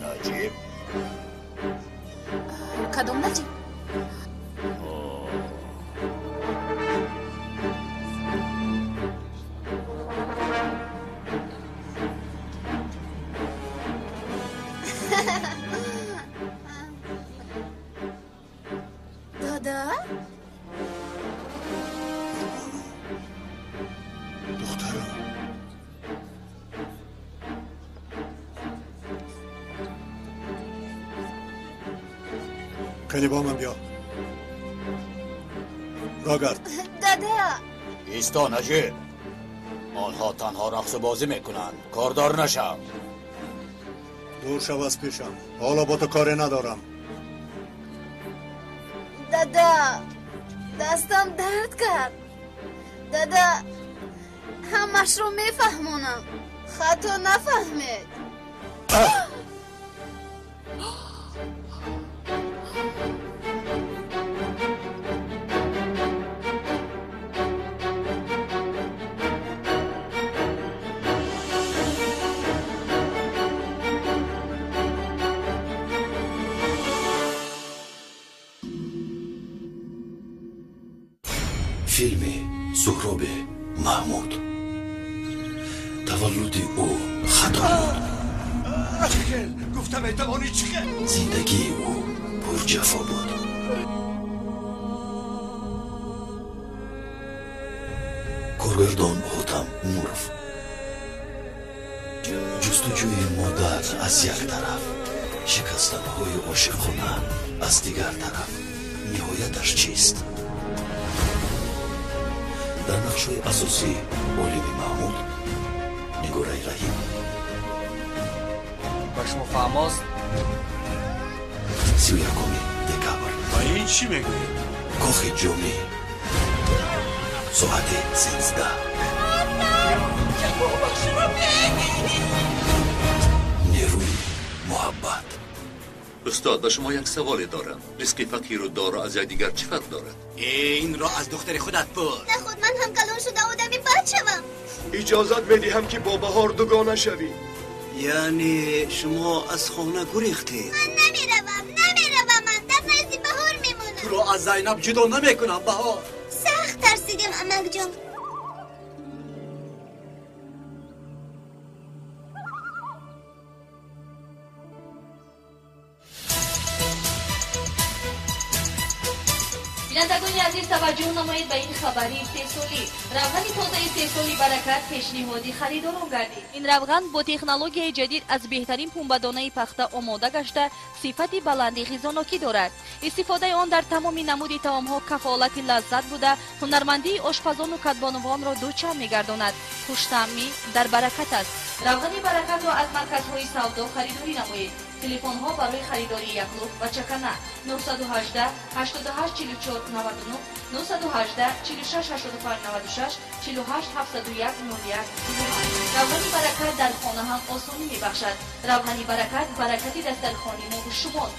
[SPEAKER 1] Наҷиб?
[SPEAKER 17] Кадом Наҷиб? Дода?
[SPEAKER 3] Духтарам. Кани бо ман биё. Рогард.
[SPEAKER 7] Дада!
[SPEAKER 13] Исто, Наҷиб. Онҳо танҳо рақсу бозӣ мекунанд. Кордор нашав.
[SPEAKER 3] Дур шав аз пешам. Ҳоло бо ту коре надорам.
[SPEAKER 7] Дада, дастам дард кард. Дада, ҳамашро мефаҳмонам. Хато нафаҳмед.
[SPEAKER 23] Филми Суҳроби Маҳмуд. Таваллуди ӯ хато буд.
[SPEAKER 10] Чӣ хел? Гуфта метавонӣ чӣ хел?
[SPEAKER 23] Зиндагии ӯ пурҷафо буд. Коргардон Ҳотам Нуров. Ҷустуҷӯи модар аз як тараф, шикастанҳои ошиқона аз дигар тараф. Ниҳояташ чист? Дар нақшҳои асосӣ Олими Маҳмуд, Нигораи Раҳим.
[SPEAKER 24] Ба шумо фаҳмост?
[SPEAKER 23] 31 декабр.
[SPEAKER 10] Ба ин чӣ мегӯед?
[SPEAKER 23] Кохи Ҷомӣ. Соати 13. Нерӯи муҳаббат.
[SPEAKER 6] Устод, ба шумо як саволе дорам. Ризқи фақиру доро аз якдигар чӣ фарқ дорад?
[SPEAKER 1] Инро аз духтари худат пурс.
[SPEAKER 7] Наход ман ҳам калон шуда одами бад шавам.
[SPEAKER 9] Иҷозат медиҳам, ки бо Баҳор дугона шавӣ.
[SPEAKER 1] Яъне шумо аз хона гурехтед?
[SPEAKER 7] Ман намеравам, намеравам, ман дар назди Баҳор мемонам.
[SPEAKER 2] Туро аз Зайнаб ҷудо намекунам, Баҳор.
[SPEAKER 7] Сахт тарсидем, амакҷон.
[SPEAKER 11] Бинандагони азиз, таваҷҷӯҳ намоед ба ин хабари истеҳсолӣ. Равғани тозаи истеҳсоли Баракат пешниҳоди харидорон гардид. Ин равған бо технологияи ҷадид аз беҳтарин пунбадонаи пахта омода гашта, сифати баланди ғизонокӣ дорад. Истифодаи он дар тамоми намуди таомҳо кафолати лаззат буда, ҳунармандии ошпазону кадбонувонро дучанд мегардонад. Хуштаъмӣ дар Баракат аст. Равғани Баракатро аз марказҳои савдо харидорӣ намоед. Телефонҳо барои харидории яхлӯф ва чакана 918 88 44 99, 918 46 85 96, 48 701 01 38. Равғани Баракат дар хона ҳам осонӣ мебахшад. Равғани Баракат баракати дастархони мо шумост.